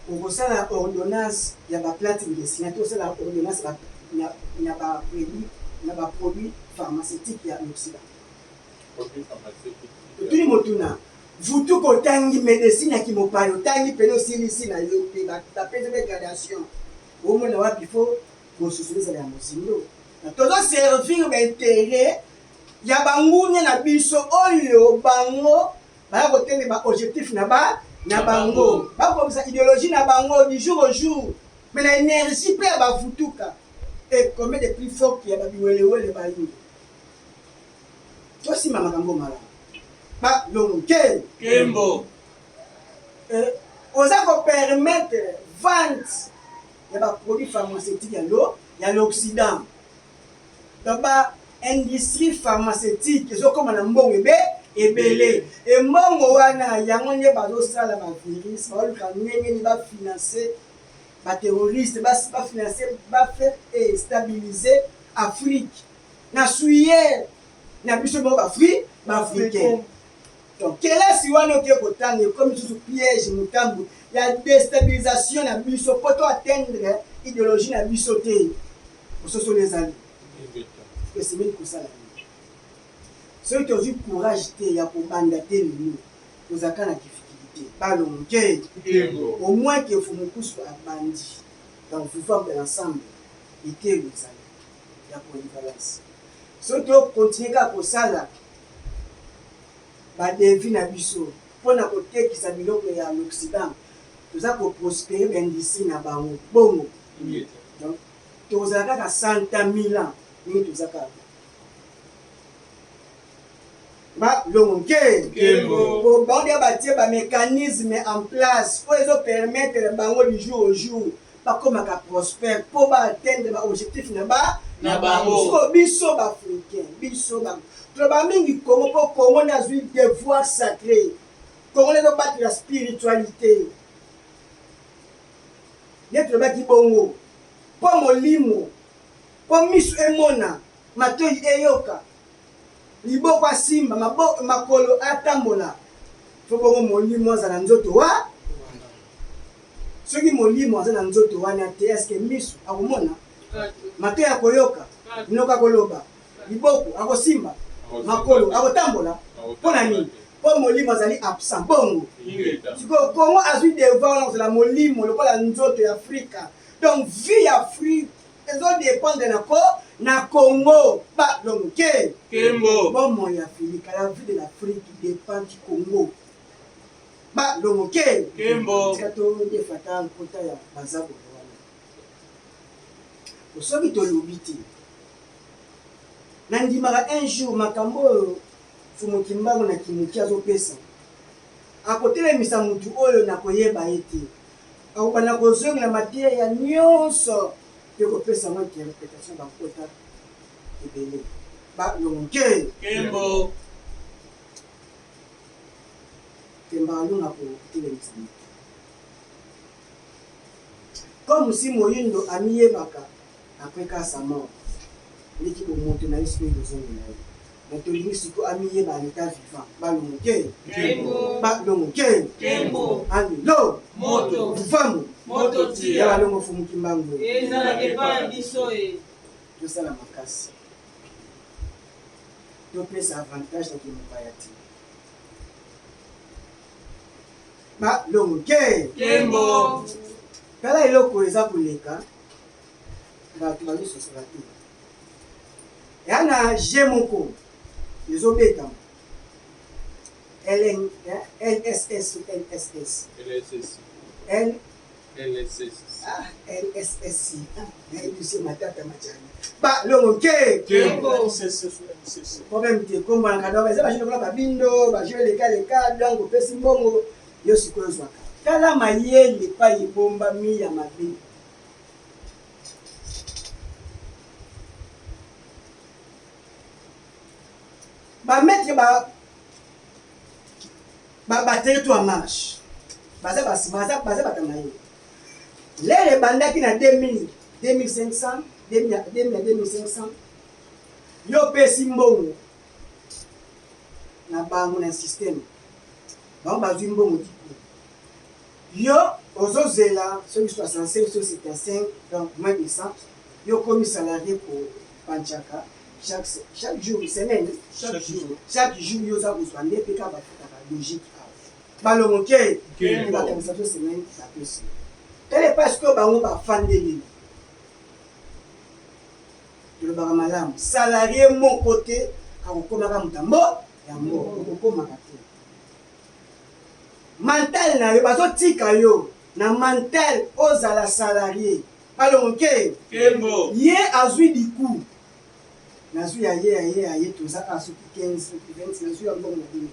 okosala ordonnance ya baplante médicinale to osala ordonnance na baproduit, na baproduit pharmaceutique ya l'Occident. Totuni motuna: vutuka otangi médecine ya kimopaya, otangi pene, osilisi na yo mpe bapesi mpe gradation, omona wapi fo bosusu ezala ya mozindo? Tozoservir baintérêt ya bangunia na biso oyo bango baya kotenge baobjectif na ba na bango, bakomisa idéologie na bango du jour au jour, mais na énergie mpe ya bavutuka. Et combien de plus fort ya babiwelewele bayindo? Tosima makambo malamu, balongo ke Kembo. Oza kopermettre vente ya baproduit pharmaceutique ya lo ya l'Occident. Donc ba industrie pharmaceutique ezokóma na mbongo ebe ebele. Embongo wana yango nde bazosala bavirus, baoluka ndenge nini bafinance baterroriste, bafinance, bafaire stabiliser Afrique na sueur na biso moko baafricain. Donc kelasi wana oke kotanga ekomi lisusu piège, motambo ya déstabilisation na biso mpo to atteindre idéologie na biso te. Ososoli ezali esengeli kosala nini? Soki tozwi courage te ya kobanda te lelo, tozalaka na difficulté. Balongo ke Kembo. Au moins ke Fumukusu abandi, donc vivant de l'ensemble etelo ezali ya polyvalence. Soki tokontinue kaka kosala badevis na biso mpona kotekisa biloko ya l'Occident, toza koprospere baindustrie na bango bongo. Donc tozala kaka 100 000 ans ndenge toza kaka. Balongo nke Kembo. Po bango nde batie bamécanisme en place oyo ezopermettre bango du jour au jour bakomaka prospère mpo baatteindre baobjectif na ba Na bango. Sikoyo biso baafricain, biso toloba mingi Congo, mpo Congo nde azwi devoir sacré. Congo nde ezobatela spiritualité nde tolobaki bongo, mpo molimo, mpo miso emona, matoi eyoka, liboko asimba, makolo atambola, fo bongo molimo aza na nzoto wa. Soki molimo aza na nzoto wana te, eske miso akomona, matoi akoyoka, minoko akoloba, liboko akosimba, makolo akotambola? Mpo na nini? Mpo molimo azali absent bongo. Sikoyo Kongo azwi devoir wana kozala molimo lokola nzoto ya Afrika. Donc vie ya Afrique ezodépendre na ko na Congo. Balongo ke Kembo. Bomoi ya Afrika, la vie de l'Afrique dépend du Congo. Balongo ke Kembo. Tika todefata nkota ya bazabolo wana. Soki tolobi te, nandimaka un jour makambo oyo Fumu Kimbangu na Kimuki azopesa, akotelemisa mutu oyo na koyeba ye te, akobanda kozongela mateya nyonso mpe kopesa mwa interprétation bakota ebele. Balongo ke Kembo. Temba alonga kotelemisa mutu comme si moyindo amiyebaka après ka sa mort, ndeki bomoto na ye sikoyo ekozongela ye. Mais tolingi sikoyo amiyeba en état vivant. Balongo ke Kembo. Balongo ke Kembo. Alelo Moto. Famu Moto ya tia. Balongo Fumu Kimbangu. Ezalaka epai ya biso e. Tosala makasi, topesa avantage na kimopaya te. Balongo ke Kembo. Tala eloko eza koleka. Bato bazososola te. Eya na jeu moko ezobetama. LN, LSS ou LSS? LSS. L LSS. Ah, LSSC. Ah, nayebi se matata majani. Ba longo nke. Problème te kombo na kado eza ba jeu lokola ba bindo, ba jeu leka leka, donc opesi mbongo yo sikoyo ozwaka. Tala mayele epai ebombami ya mabe. Ba mettre ba ba batterie to en marche. Baza baza baza bato ya mayele. Lere ebandaki na 2000, 2500, 2000 2500. Yo opesi mbongo na bango na système. Bango bazwi mbongo diku. Yo ozozela soki 65 soki 75 donc moins de 100 yo okomi salarié ko panchaka chaque chaque jour semaine chaque jour chaque jour yo oza kozwa nde mpe kaka bafutaka logique awa balongo ke bakangisa to semaine bapesi tele parce que bango bafandeli tolobaka malamu salarié moko te akokomaka moto yango yango okokomaka te mental na yo bazotika yo na mental ozala salarie balongo ke ye azwi diku nazwi ya ye ya ye ya ye toza a soki 15 soki 20 nazwi ya mbongo na bino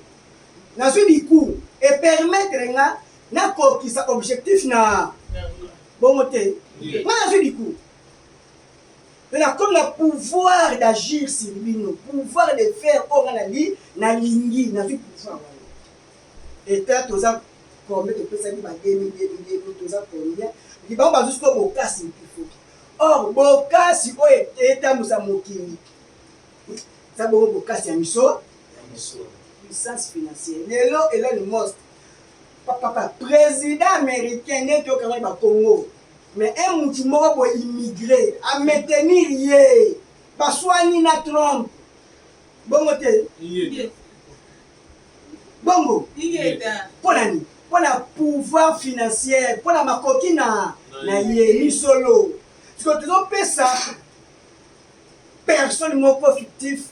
nazwi diku epermettre nga nakokisa objectif na bongo te nga nazwi diku Mais nakomi na pouvoir d'agir sur bino, pouvoir de faire oyo nga nali nalingi, nazwi pouvoir wana. Etat toza combien topesaki ba 2000 2000 2000 toza combien? Bango bazwi sikoyo bokasi mpifoki. Or bokasi oyo etambusa mokili eza bongo bokasi ya miso puissance financière. Lelo Elon Musk papa président américain nde toyokangai ba Congo Mais un mutu moko boye immigre a maintenir ye baswani na Trump bongo te bongo mpo na nini mpo na pouvoir financière mpo na makoki na na ye misolo sikoyo tozopesa personne moko fictif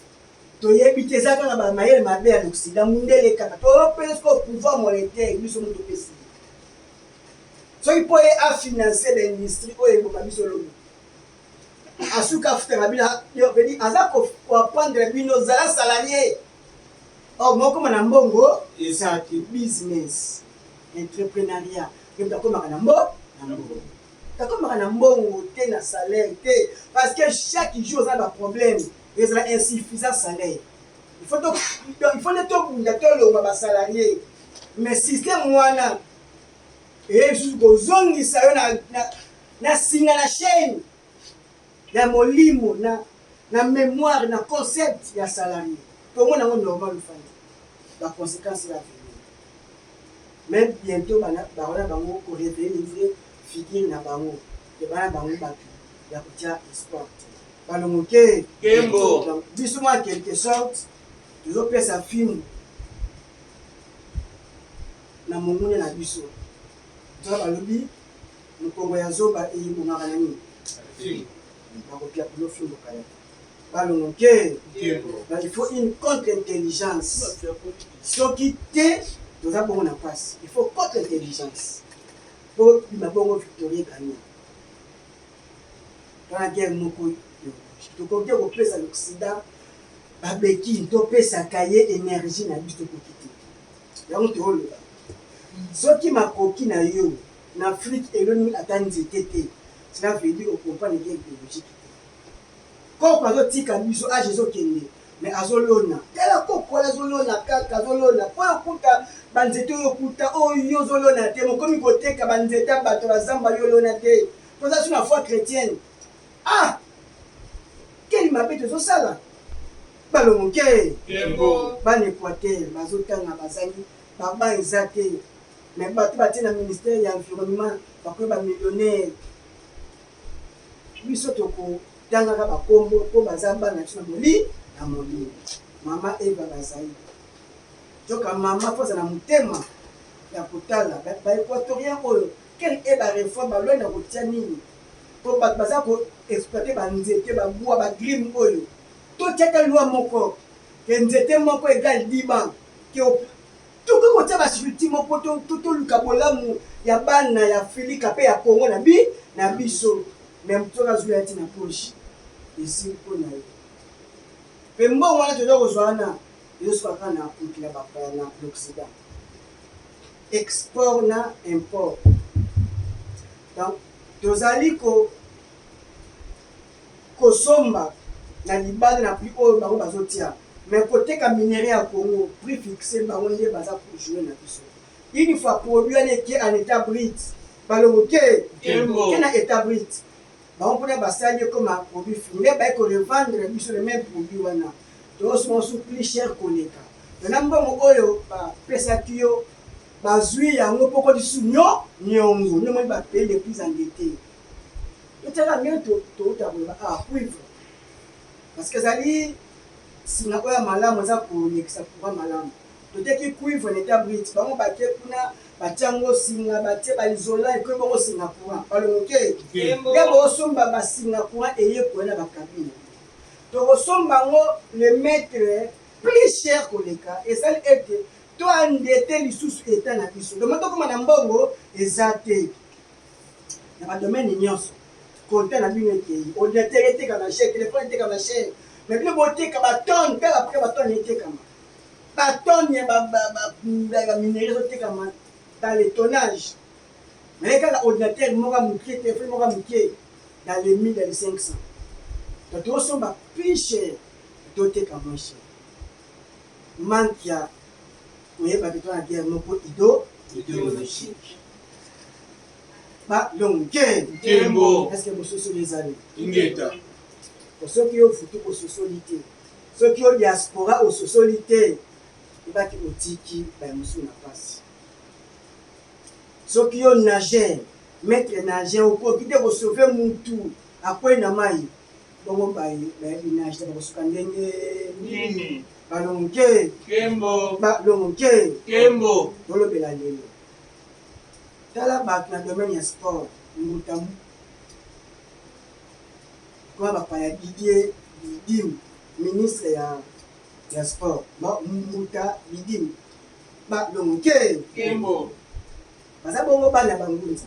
toyebi te eza kaka bamayele mabe ya l'occident mundele kaka tozopesa sikoyo pouvoir monétaire biso moto topesi soki mpo ye afinance baindustrie oyo eboma biso lobi asuka afutaka bino vedi aza koapprendre bino zala salarie or mokoma na mbongo eza te business entreprenariat mpe moto akomaka na mbo na mbongo takomaka na mbongo te na salaire te parce que chaque jour oza na baproblème ezala insuffisant salaire il faut nde tobunda tolongwa basalarie mais système wana eye lisusu kozongisa yo na, na, na singa na chaîne ya molimo na, na mémoire na concept ya salarié tomona yango normal ofandi baconséquence ya venir mais bientôt bakona bango koréveille les vraies figure na bango ke bana bango bato ya kotia espoir te balongo ke biso mwa quelque sorte tozopesa film na monguna na biso. Nzoka balobi mokongo ya zoba eyibongaka na nini? Bakopia kulo fimbo kala te. Balongo nke. Donc il faut une contre-intelligence. Soki te toza bongo na pasi. Il faut contre-intelligence. Po bima bongo victorie gagnant. Tona guerre moko tokoki te kopesa l'Occident babeki topesaka ye energie na biso tokoki te. Yango tooloba soki makoki na yo na Afrique eloni ata nzete te cela veut dire ocomprendre guerre biologique te. Koko azotika biso age ezokende mais azolona tala koko wana azolona kaka azolona po okuta banzete oyo okuta oyo ozolona te mokomi koteka banzete ya bato bazamba yo olona te toza su na foi chrétienne ah quel mabe tozosala balongo ke bana Equateur bazotanga bazangi baba eza te mais bato batie na ministère ya environnement bakomi ba millionnaire biso tokotangaka bakombo mpo baza bana biso na moli na molimo mama Eva bazali joka mama mpo aza na motema ya kotala ba équatorien oyo quel est ba réforme baloi na kotia nini. Mpo bato baza ko exploiter ba nzete, ba bois, ba grime oyo. Totia ata loi moko ke nzete moko egal 10 banc ke tokoki kotia ba structure moko po toluka bolamu ya bana ya Afrika mpe ya Congo na bi na biso. Mais moto soki azwi alati na poche esili mpo na ye. Mpe mbongo wana toza kozwa wana ezosuka kaka na mokili ya bapaya na l'Occident. Export na import. Donc tozali ko kosomba na libanda na prix oyo bango bazotia mais koteka minerais ya Congo prix fixe bango nde baza ko jouer na biso. Une fois produit wana eke en etat brut balongo ke ke na etat brut bango kuna basali ekoma produit fini nde baye ko revendre biso le même produit wana tozosomba mosusu plus cher koleka na mbongo oyo bapesaki yo bazui yango po okoti lisusu nio niongo nde omoni ba pays les plus endettees totiaka ndenge touta koloba ah cuivre parce que ezali singa oyo ya malamu eza kolekisa courant malamu toteki cuivre na etat brut bango bake kuna batia yango singa batie ba isolant ekomi bongo singa courant balongoke nde bosomba basinga courant eye koya na bakabine tokosomba yango le mètre plus cher koleka esali ete To endette lisusu etat na biso. Donc tokoma na mbongo eza te. Na ba domaine nyonso. Compteur na bino ekeyi. Ordinateur etekama cher, telephone etekama cher. Mais bino boteka ba tonnes, tala prix ba tonnes etekama. Ba tonnes ya ba ba ba, ba minerais ezotekama dans le tonnage. Mais kaka ordinateur moko ya moke, telephone moko ya moke dans les 1000, dans les 500. Donc tosomba plus cher, toteka moins cher. Manque ya koyeba ke toza na guerre moko ido ideologique. Ba longue. Nkembo. Est-ce que bososoli ezali? Ingeta. Soki yo futu ososoli te, soki yo diaspora ososoli te, ebaki otiki baye mosusu na pasi. Soki yo nageur, maître nageur okoki te kosauve mutu akwei na mayi, Bongo baye bayebi nage te bakosuka ndenge nini? Balongo nke. Nkembo. Balongo nke. Nkembo. Tolobela lelo. Tala bato na domaine ya sport mbuta koma bapaya Didier Bidim ministre ya ya sport mbuta Bidim balongo nke. Nkembo. Baza bongo bana bangunza.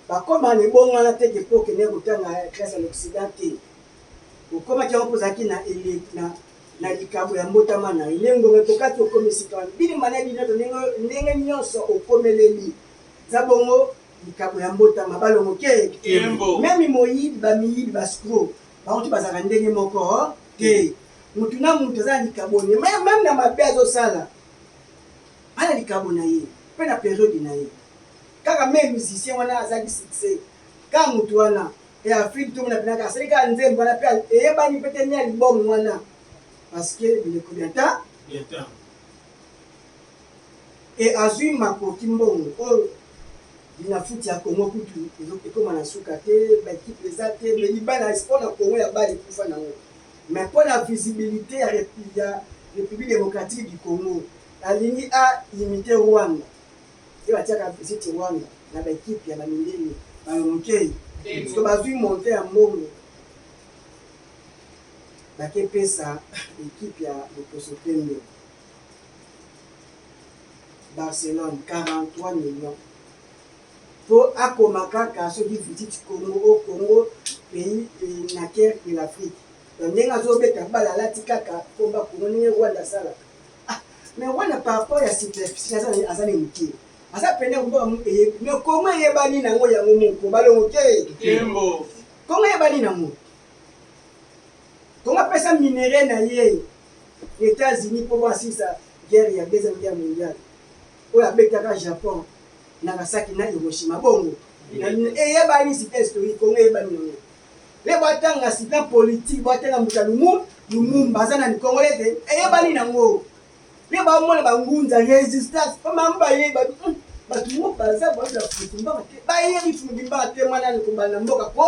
Bakoma na ebongwana te ke po okendeki kotanga classe ya l'occident te. Okomaki yango po ozalaki na ele na na likabo ya mbotama na yo. Nde ngonga ekokaki okomi esika wana. Bilima na binoto ndenge ndenge nionso okomeleli. Eza bongo likabo ya mbotama. Balongo ke Nkembo. Meme moyibi ba miyibi ba scro bango tout bazalaka ndenge moko te. Mutu na mutu aza na likabo ne meme na mabe azosala aza na likabo na ye pe na periode na ye. Kaka meme musicien wana azalaki succès kaka mutu wana et Afrique tomona pena kaka asali kaka nzembo wana pe eyebani pe te ni album wana parce que bileko bya ta et azui makoki mbongo oyo linafoot ya Congo kutu ekoma na suka te ba equipe eza te mais libala sport na Congo ya bale ekufa nango mais mpo na visibilité ya, ya République démocratique du Congo alingi a imiter Rwanda Ye batiaka visite Rwanda na ba equipe ya ba mindele ba moke siko bazui monte ya mbongo bake pesa equipe ya loposo pembe Barcelone 43 millions po akoma kaka soki visite Congo au Congo pays naquer de l'Afrique donc ndenge azobeta bala alati kaka komba Congo ndenge Rwanda asalaka Ah, mais wana par rapport ya superficie aza aza na moke. Aza pene mboka eyebi. Mais Congo eyebani nango yango moko balongo te. Nkembo. Congo eyebani nango. Congo apesa minerais na ye États-Unis mpo basilisa guerre ya deuxième guerre mondiale oyo abetaka Japon Nagasaki na Hiroshima bongo eyebani site historique Congo eyebani nango. Pe batanga sur plan politique, batanga mbuta lumu Lumumba aza nani congolais te eyebani nango. Pe bamona bangunza resistance po bango bayebi ba bato moko baza bato ya futumbaka te bayebi futumbaka te mwana nani kobanda mboka po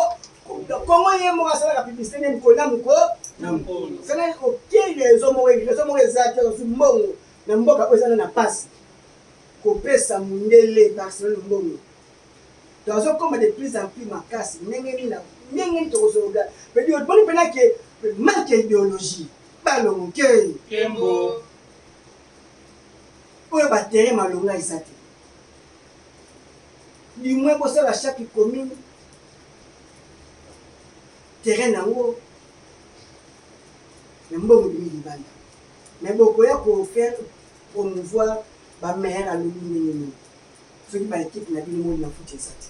Congo ye moko asalaka publicité nde mokolo na mokolo na mokolo sala oke raison moko raison moko eza te ozwi mbongo na mboka oyo eza na pasi kopesa mundele Barcelone mbongo. Donc azokoma de plus en plus makasi ndenge nini ndenge nini tokozologa pedi omoni mpena ke manque ya idéologie balongo ke Kembo. Oyo ba terrain malonga eza te. Du moins bosala chaque commune terrain nango mais mbongo ebimi libanda mais bokoya ko faire promouvoir ba maire alobi ndenge nini soki ba equipe na bino moni na futi eza te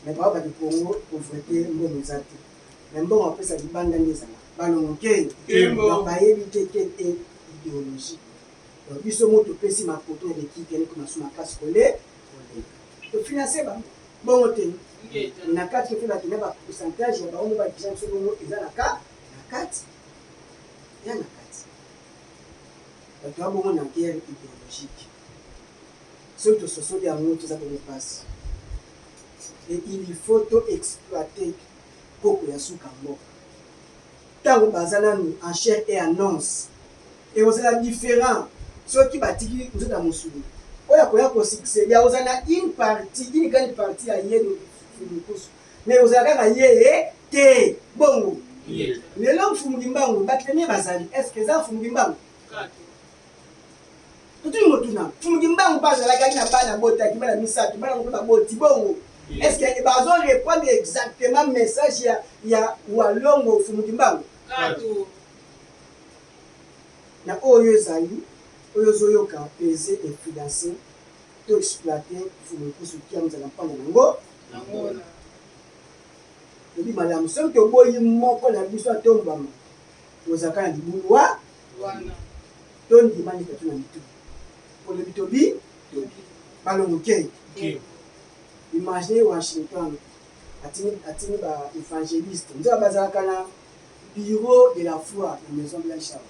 mais bao baki Congo pauvreté mbongo eza te mais mbongo apesa libanda nde ezala balongo ke donc bayebi te quelle est idéologie. Donc biso mo topesi makoto ya l'équipe yani koma su makasi kole koleka tofinanse bango bongo te na kati tofe bakenda ba pourcentage ya bango mo bakisa biso bongo eza na ka na kati ya na kati bato ya bongo na guerre idéologique. Soki tososoli yango toza bongo mpasi et il faut to exploiter koko ya suka mboka ntango baza nanu en chair et en os. Ekozala different soki batiki nzoto ya mosuni oyo akoya ko succeder akozala na une partie, une grande partie ya ye Mfumu Nkusu mais ekozala kaka ye te. Bongo lelo Mfumu Kimbangu ba premier bazali est ce que eza Mfumu Kimbangu? Totuni motuna, Mfumu Kimbangu mpe azalaki na bana abotaki bana misato, bana yango mpe baboti bongo est ce que bazo reprendre exactement message ya Walongo Mfumu Kimbangu? Na oyo ezali oyo ozoyoka pese et finance to exploiter Mfumu Nkusu Kiamza na mpanda nango tobi malamu soki toboyi moko na biso atombwama tozalaka na libulu wa tondima nde tatu na mitu olobi tobi balongo ke imagine Washington atindi ba evangeliste nzoka bazalaka na Bureau de la foi na Maison Blanche awa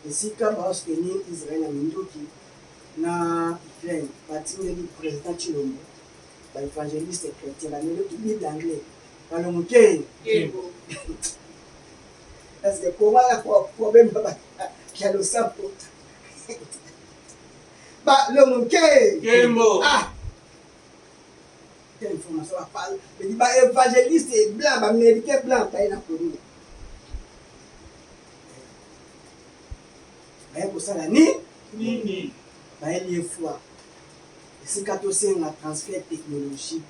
esika bao soutenir Israël na minduki na Ukraine batindeli president Tshilombo ba evangeliste chretien bameli Bible anglais balongo te parce que Congo na problème ya losambo balongo te ah Quelle information ba parle? Mais ba évangéliste blanc, ba américain blanc baye na Congo. Baye kosala ni nini? Baye lier foi. Esika tosenga transfert technologique,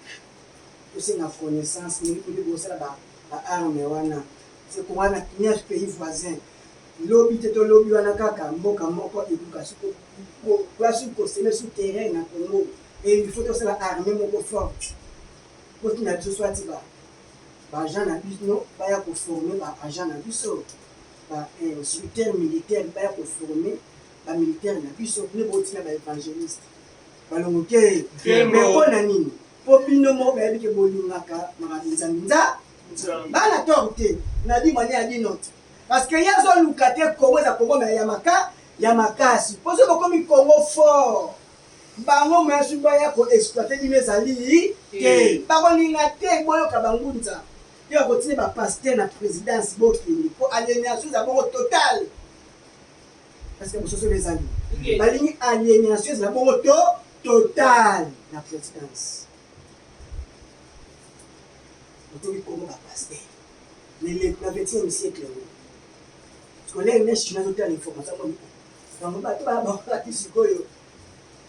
tosenga connaissance ndenge tokoki kosala ba ba armes wana. C'est Congo na 9 pays voisins. Lobi te tolobi wana kaka mboka moko ekoka soki koseme sous terrain na Congo. Et il faut tosala armée moko forte botinda biso soit ba ba agent na bino baya ko former ba agent na biso ba instructeur militaire baya ko former ba militaire na biso nde botinda ba évangéliste balongo te mais mpo na nini mpo bino moko bayebi ke bolingaka makambo nzambe nza bana tort te na bino ane ya bino te parce que ye azoluka te Congo eza Congo mais ya maka ya makasi mpo soki bokomi Congo fort Bango moyen baya ko exploiter bino ezali te. Bakolinga te boyoka ba ngunza pe bakotinda ba pasteur na presidence bokende po alienation eza bongo total. Parce que bososoli ezali. Balingi alienation ezala bongo to total na presidence. Otoki kongo ba pasteur. Na 21e siècle yango. Scolaire ne chinois totala information yango bato babakaki sikoyo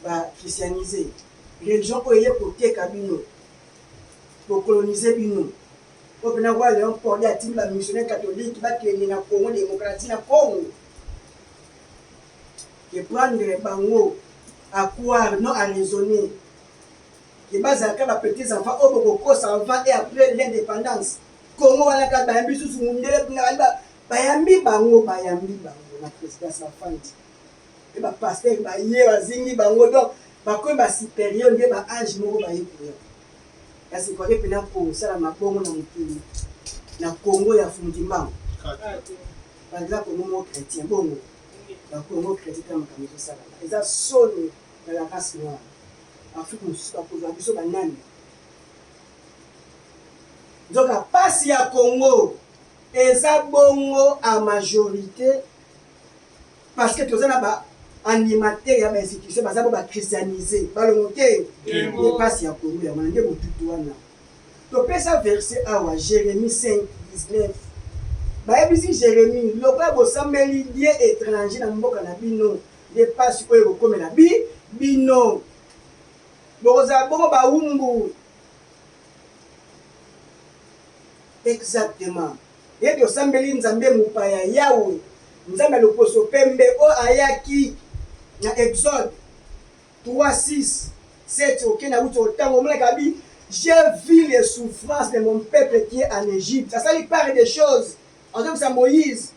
ba christianise religion oyo eye koteka bino kokolonize bino oyo mpena roi Leon Paul atindi ba missionnaire catholique bakende na Congo démocratie na Congo ke prendre bango à croire non à raisonner ke bazalaka ba petits enfants oyo bokokosa avant et après l'indépendance Congo wana kaka bayambi susu mundele bayambi bango bayambi bango na présidence bafandi pe ba pasteur baye bazingi bango donc bakomi ba superieur nde ba ange moko baye koya kasi ekoki mpena kosala mabongo na mokili na Congo ya Mfumu Kimbangu par exemple Congo moko chrétien bongo na Congo chrétien ta makambo ezosalama eza soni na la race noire Afrique mosusu bakozwa biso banani nzoka pasi ya Congo eza bongo a majorité parce que toza na ba animateur ya ba institution baza bo ba christianise balongo te epasi ya Congo yango wana nde botutu wana topesa verset awa Jérémie 5 19 bayebisi Jérémie lokola bosambeli dieu étranger na mboka na bino nde pasi oyo ekokomela bi bino bokozala bongo bawumbu exactement Ye tosambeli Nzambe mopaya Yawe, Nzambe ya loposo pembe oyo ayaki na Exode 3, 6, 7 oke na wuti otanga omonaka abi j'ai vu les souffrances de mon peuple qui est en Egypte. Asali part des choses. Azongisa Moïse.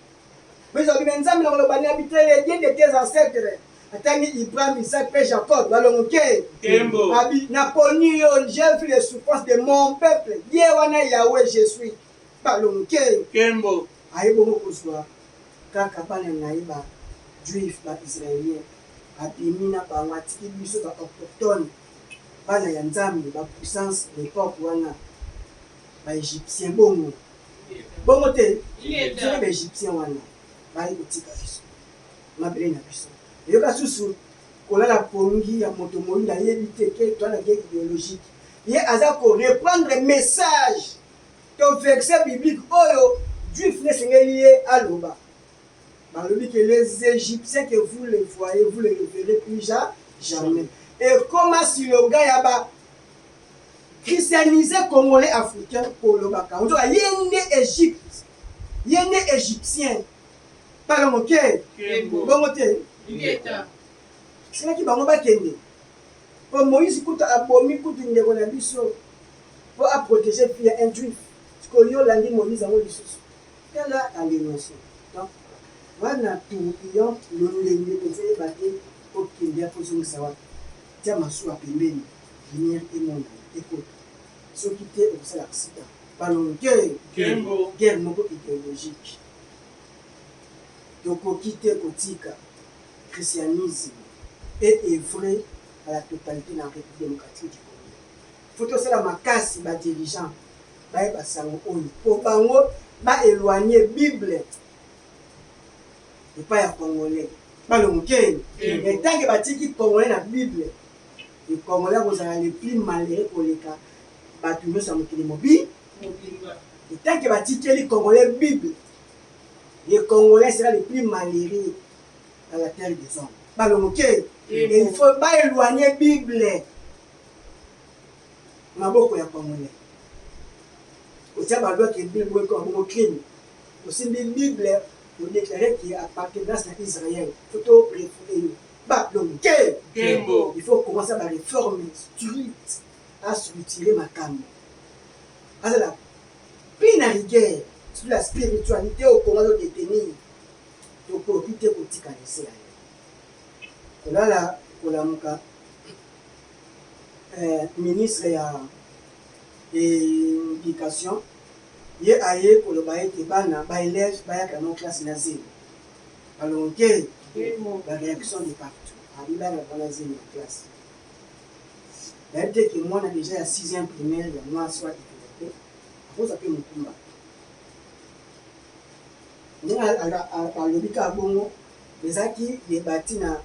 Moïse alobi mais Nzambe na koloba ni abi te le Dieu de tes ancêtres. Atangi Ibrahim, Isaac pe Jacob balongoke. Abi naponi yo, j'ai vu les souffrances de mon peuple. Ye wana Yahweh je suis. Balonke. Kembo. Aye bongo kozwa kaka bana na ye ba juif ba israelien abimi na bango atiki biso ba autochtone bana ya Nzambe ba puissance l'epoque wana ba egyptien bongo bongo te soki ba egyptien wana baye kotika biso mabele na biso eyoka susu kolala pongi ya moto moyindo ayebi te ke toa na guerre ideologique ye aza ko reprendre message To verset biblique oyo juif nde esengeli ye aloba. Balobi que les Egyptiens que vous les voyez, vous les reverrez plus jamais. Ekoma slogan ya ba christianise congolais africain kolobaka nzoka ye nde Egypte, ye nde égyptien. Pala moke bongo te esengelaki bango bakende po Moïse kutu abomi kutu ndeko na biso po a proteger fille ya un juif sikoyo yo olandi Moïse yango lisusu tala alienation donc wana tourbillon lolenge tozoyeba te okende ya kozongisa wapi tia masuwa pembeni lumière emonana ekota soki te okosala accident balonge guerre moko idéologique tokoki te kotika christianisme et œuvrer à la totalité na République démocratique du Congo. Faut tosala makasi ba dirigeants bayeba sango oyo po bango ba eloigner bible epai ya congolais balongo ke mais tant que batiki congolais na bible le congolais akozala le plus malheureux koleka bato nyonso ya mokili mobi et tant que batikeli congolais bible le congolais sera le plus malheureux à la terre des hommes balongo ke il faut ba éloigner bible maboko ya congolais kotia ba loi ke bible boye koma bongo crime osimbi bible odeklare ke appartenance na israel faut to refoule yo balongo ke il faut commencer ba réforme strict astructure makambo azala plus na rigueur sur la spiritualité au Congo azo détenir tokoki te kotika laisser aller kolala kolamuka eh, ministre ya education ye aye koloba ete bana ba élèves bayaka yango classe na zemi balonke ba réaction de partout abi bana bana zemi na classe bayebi te ke mwana deja ya 6e primaire ya mwasi wa développe akozwa mpe mokumba Ndenge alobi kaka bongo, ezalaki debati na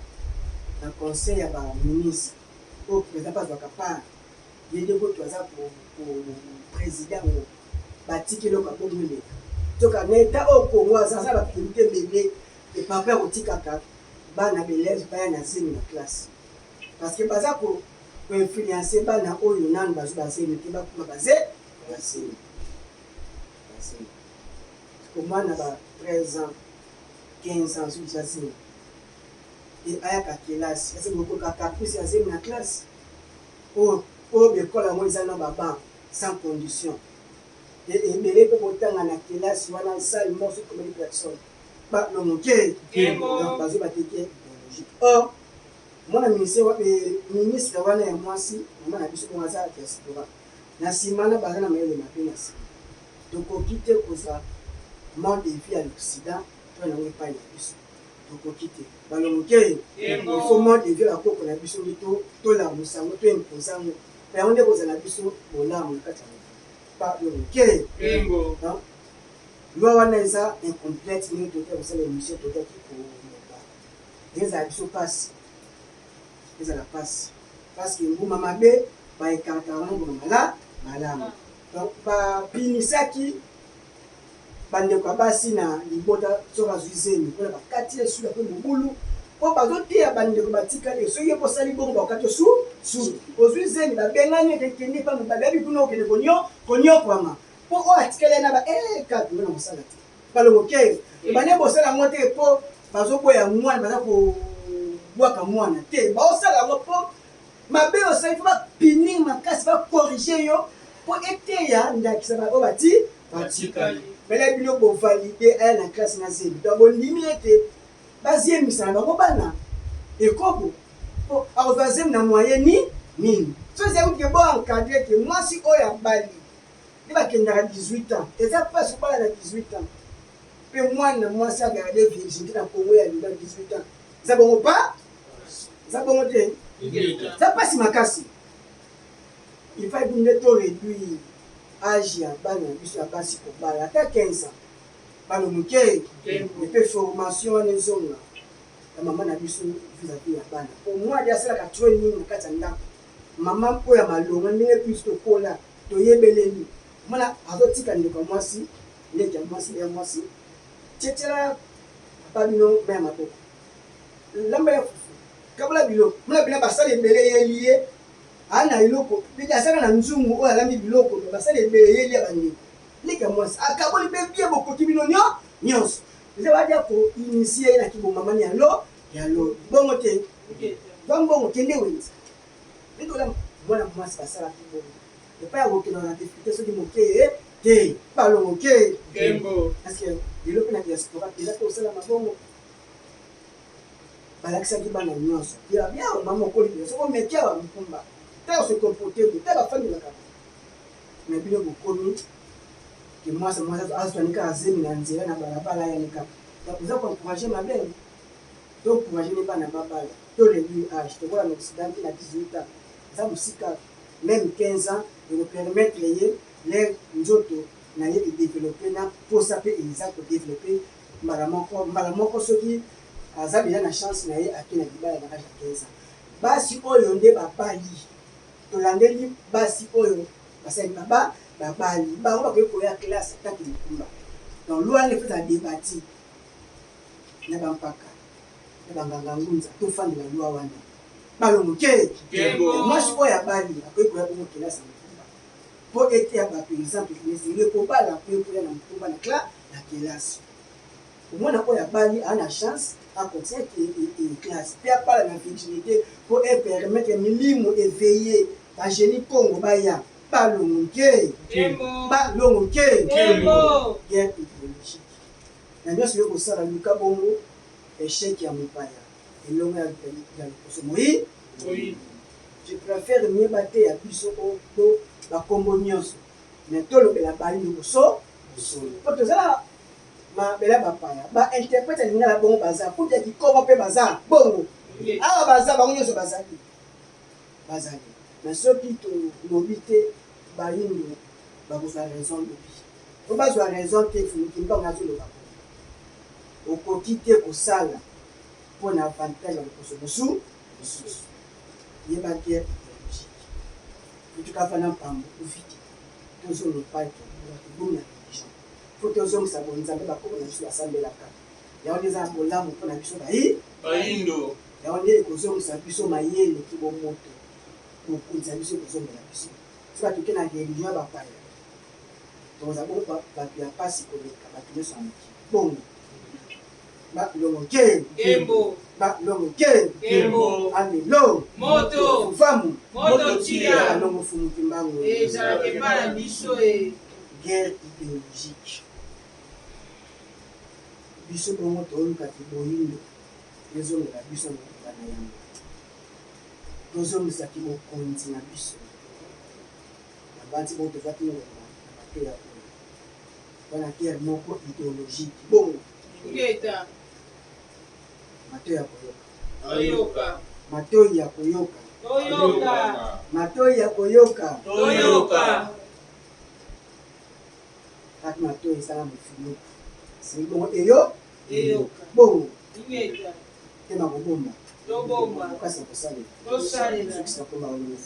na conseil ya ba ministres oyo president mpe azwaka part, ye nde kutu aza ko president yango, batiki eloko ya bongo eleka. Nzoka na etat oyo Congo aza, aza na ba priorite ebele et par rapport ya kotikaka bana ba elèves baya na zemi na classe parce que baza ko influencer bana oyo nanu bazwi ba zemi te bakoma ba zemi. Koma na ba 13 ans 15 ans azwi deja zemi e ayaka kelasi ese bokoka caprice ya zemi na classe oyo oyo bekole yango eza na ba banc sans condition e ebele mpe kotanga na kelasi wana salle moko soki combien de personnes ba longoke donc bazwi bateke idéologique or mwana ministre wana ya mwasi mama na biso bongo aza diaspora na nsima na baza na mayele mabe na nsima Tokoki te kozwa mode de vie ya l'occident toya nango epai na biso. Tokoki te. Balongo ke il faut mode de vie ya bakoko na biso nde tolamusa yango, to imposer yango. Mpe yango nde ekozala biso bolamu na kati ya mokili. Balongo ke donc loi wana eza incomplète ndenge tokaki kosala émission tokaki koloba. Ezala biso mpasi, ezala mpasi, parce que mbuma mabe ba ecartaka yango mbuma mala malamu. Donc bapinisaki bandeko ya basi na libota soki azwi zemi mpona bakati ye suki mpe mobulu mpo bazoteya bandeko batikali soki ye kosali bongo bakati su suki ozwi zemi babengani ete kende epa mobali bayebi kuna okende konyokwama mpo oyo atikali na ba eh, kati ngo na kosala te balongo ke ebande bosala yango te mpo bazoboya mwana baza kobwaka mwana te baosala yango mpo mabe osali mpo bapunir makasi bacorrige yo mpo eteya ndakisa oyo bati batikali bele bino bovalide aya na classe na zemi donc bondimi ete bazemisa na bango bana ekobo mpo akozwa zemi na moyen ni nini so ezali kutu ke bo encadre ke mwasi oyo abali nde bakendaka 18 ans eza mpasi kobala na 18 ans mpe mwana mwasi agarde virginité na Congo ya lelo 18 ans eza bongo pa eza bongo te eza mpasi makasi. Il faut nde to réduire âge ya bana na biso ya basi kobala ata 15 ans bana moke epe formation wana ezonga ya mama na biso vis-à-vis ya bana po mwana asalaka training na kati ya ndako mama oyo ya malonga ndenge biso tokola toyebeleli mwana azotika ndeko ya mwasi leki ya mwasi ya mwasi tietiela papa bino mai ya maboko lamba ya fufu kabola biloko mona bina basala ebele eyeli ye ana eloko asaka na nzungu oyo alambi biloko me basala ebele eyeli ya bandeko leki ya mwasi akaboli mpe bie bokoki bino nyonso eza badia koinitie ye na kibomamani ya lo ya lo bongo te bambongo kende wenza nde mwana mwasi basalaki bongo epai ya kokenda na difficulté soki moke te balongo ke parce que lelo mpe na diaspora eza mpe kosala mabongo balakisaki bana nyonso ya bia mama okoli bia soki omeki awa mokumba te ose comporte bo te bafandelaka na bino bokomi ke mwasi mwasi azwani kaka zemi na nzela na balabala yani kaka donc oza koencourage mabe to encourage ne bana babala to réduire âge tokola na occident te na 18 ans eza mosika meme 15 ans ekopermettre ye lere nzoto na ye edeveloppe na posa mpe eza kodeveloppe mbala moko mbala moko soki aza deja na chance na ye ake na libala na age ya 15 ans. Basi oyo nde babali tolandeli basi oyo basali baba babali bango bakoki koya classe atake mokumba donc loi wana efo ezala debati na bampaka na banganga ngunza tofandela loi wana balongo ke mwasi oyo abali akoki koya bongo kelasi ya mokumba mpo eteya bato exemple esengeli kobala akoki koya na mokumba na kla na kelasi omwana oyo abali aa na chance acontinue classe mpe abala na virginité mpo epermettre milimo eveille bagenie congo baya balongo nke balongo nke guerre idéologique na nyonso yo kosala luka bongo échec ya mopaya elongo ya lokoso moi je préfère mieux bateya biso po bakombo nyonso mais tolobela bayi liboso po tozala mabela bapaya ba interprète ya lingala bongo baza kutu ya kikongo mpe baza bongo awa baza bango nyonso bazali bazali mais soki tolobi te bayindo bakozwa raison lobi po bazwa raison te fumuki mbango azoloba bongo okoki te kosala mpo na avantage ya loposo mosusu mosusu yeba guerre idéologique kutuka fana mpambo uvite tozonga epai tobunga religion fo tozongisa bonzambe bakoko na biso basambelaka yango nde eza na bolamu mpo na biso bayi bayindo yango nde ekozongisa biso mayele kibomoto bokonzi na biso ekozongela biso soki atoke na religion ya bapaya tokozala bongo bato ya mpasi koleka bato nyonso ya mokili bongo balongo ke balongo ke alelo moto fufamu moto tia balongo fumu kimbangu ezalaka epai na biso e guerre idéologique biso bongo tolukaki boyindo ezongela biso na bana yango tozongisaki bokonzi na biso na banti bongo tozwaki ngonga na mateya oyo wana guerre moko idéologique bongo ngeta matoi ya koyoka toyoka matoi ya koyoka toyoka matoi ya koyoka toyoka kati matoi esala mofinuku esengi bongo eyo eyoka bongo ngeta. Tema kobomba. Tobomba. Bokasi na kosalela. Tosalela. Sukisa komba olongo.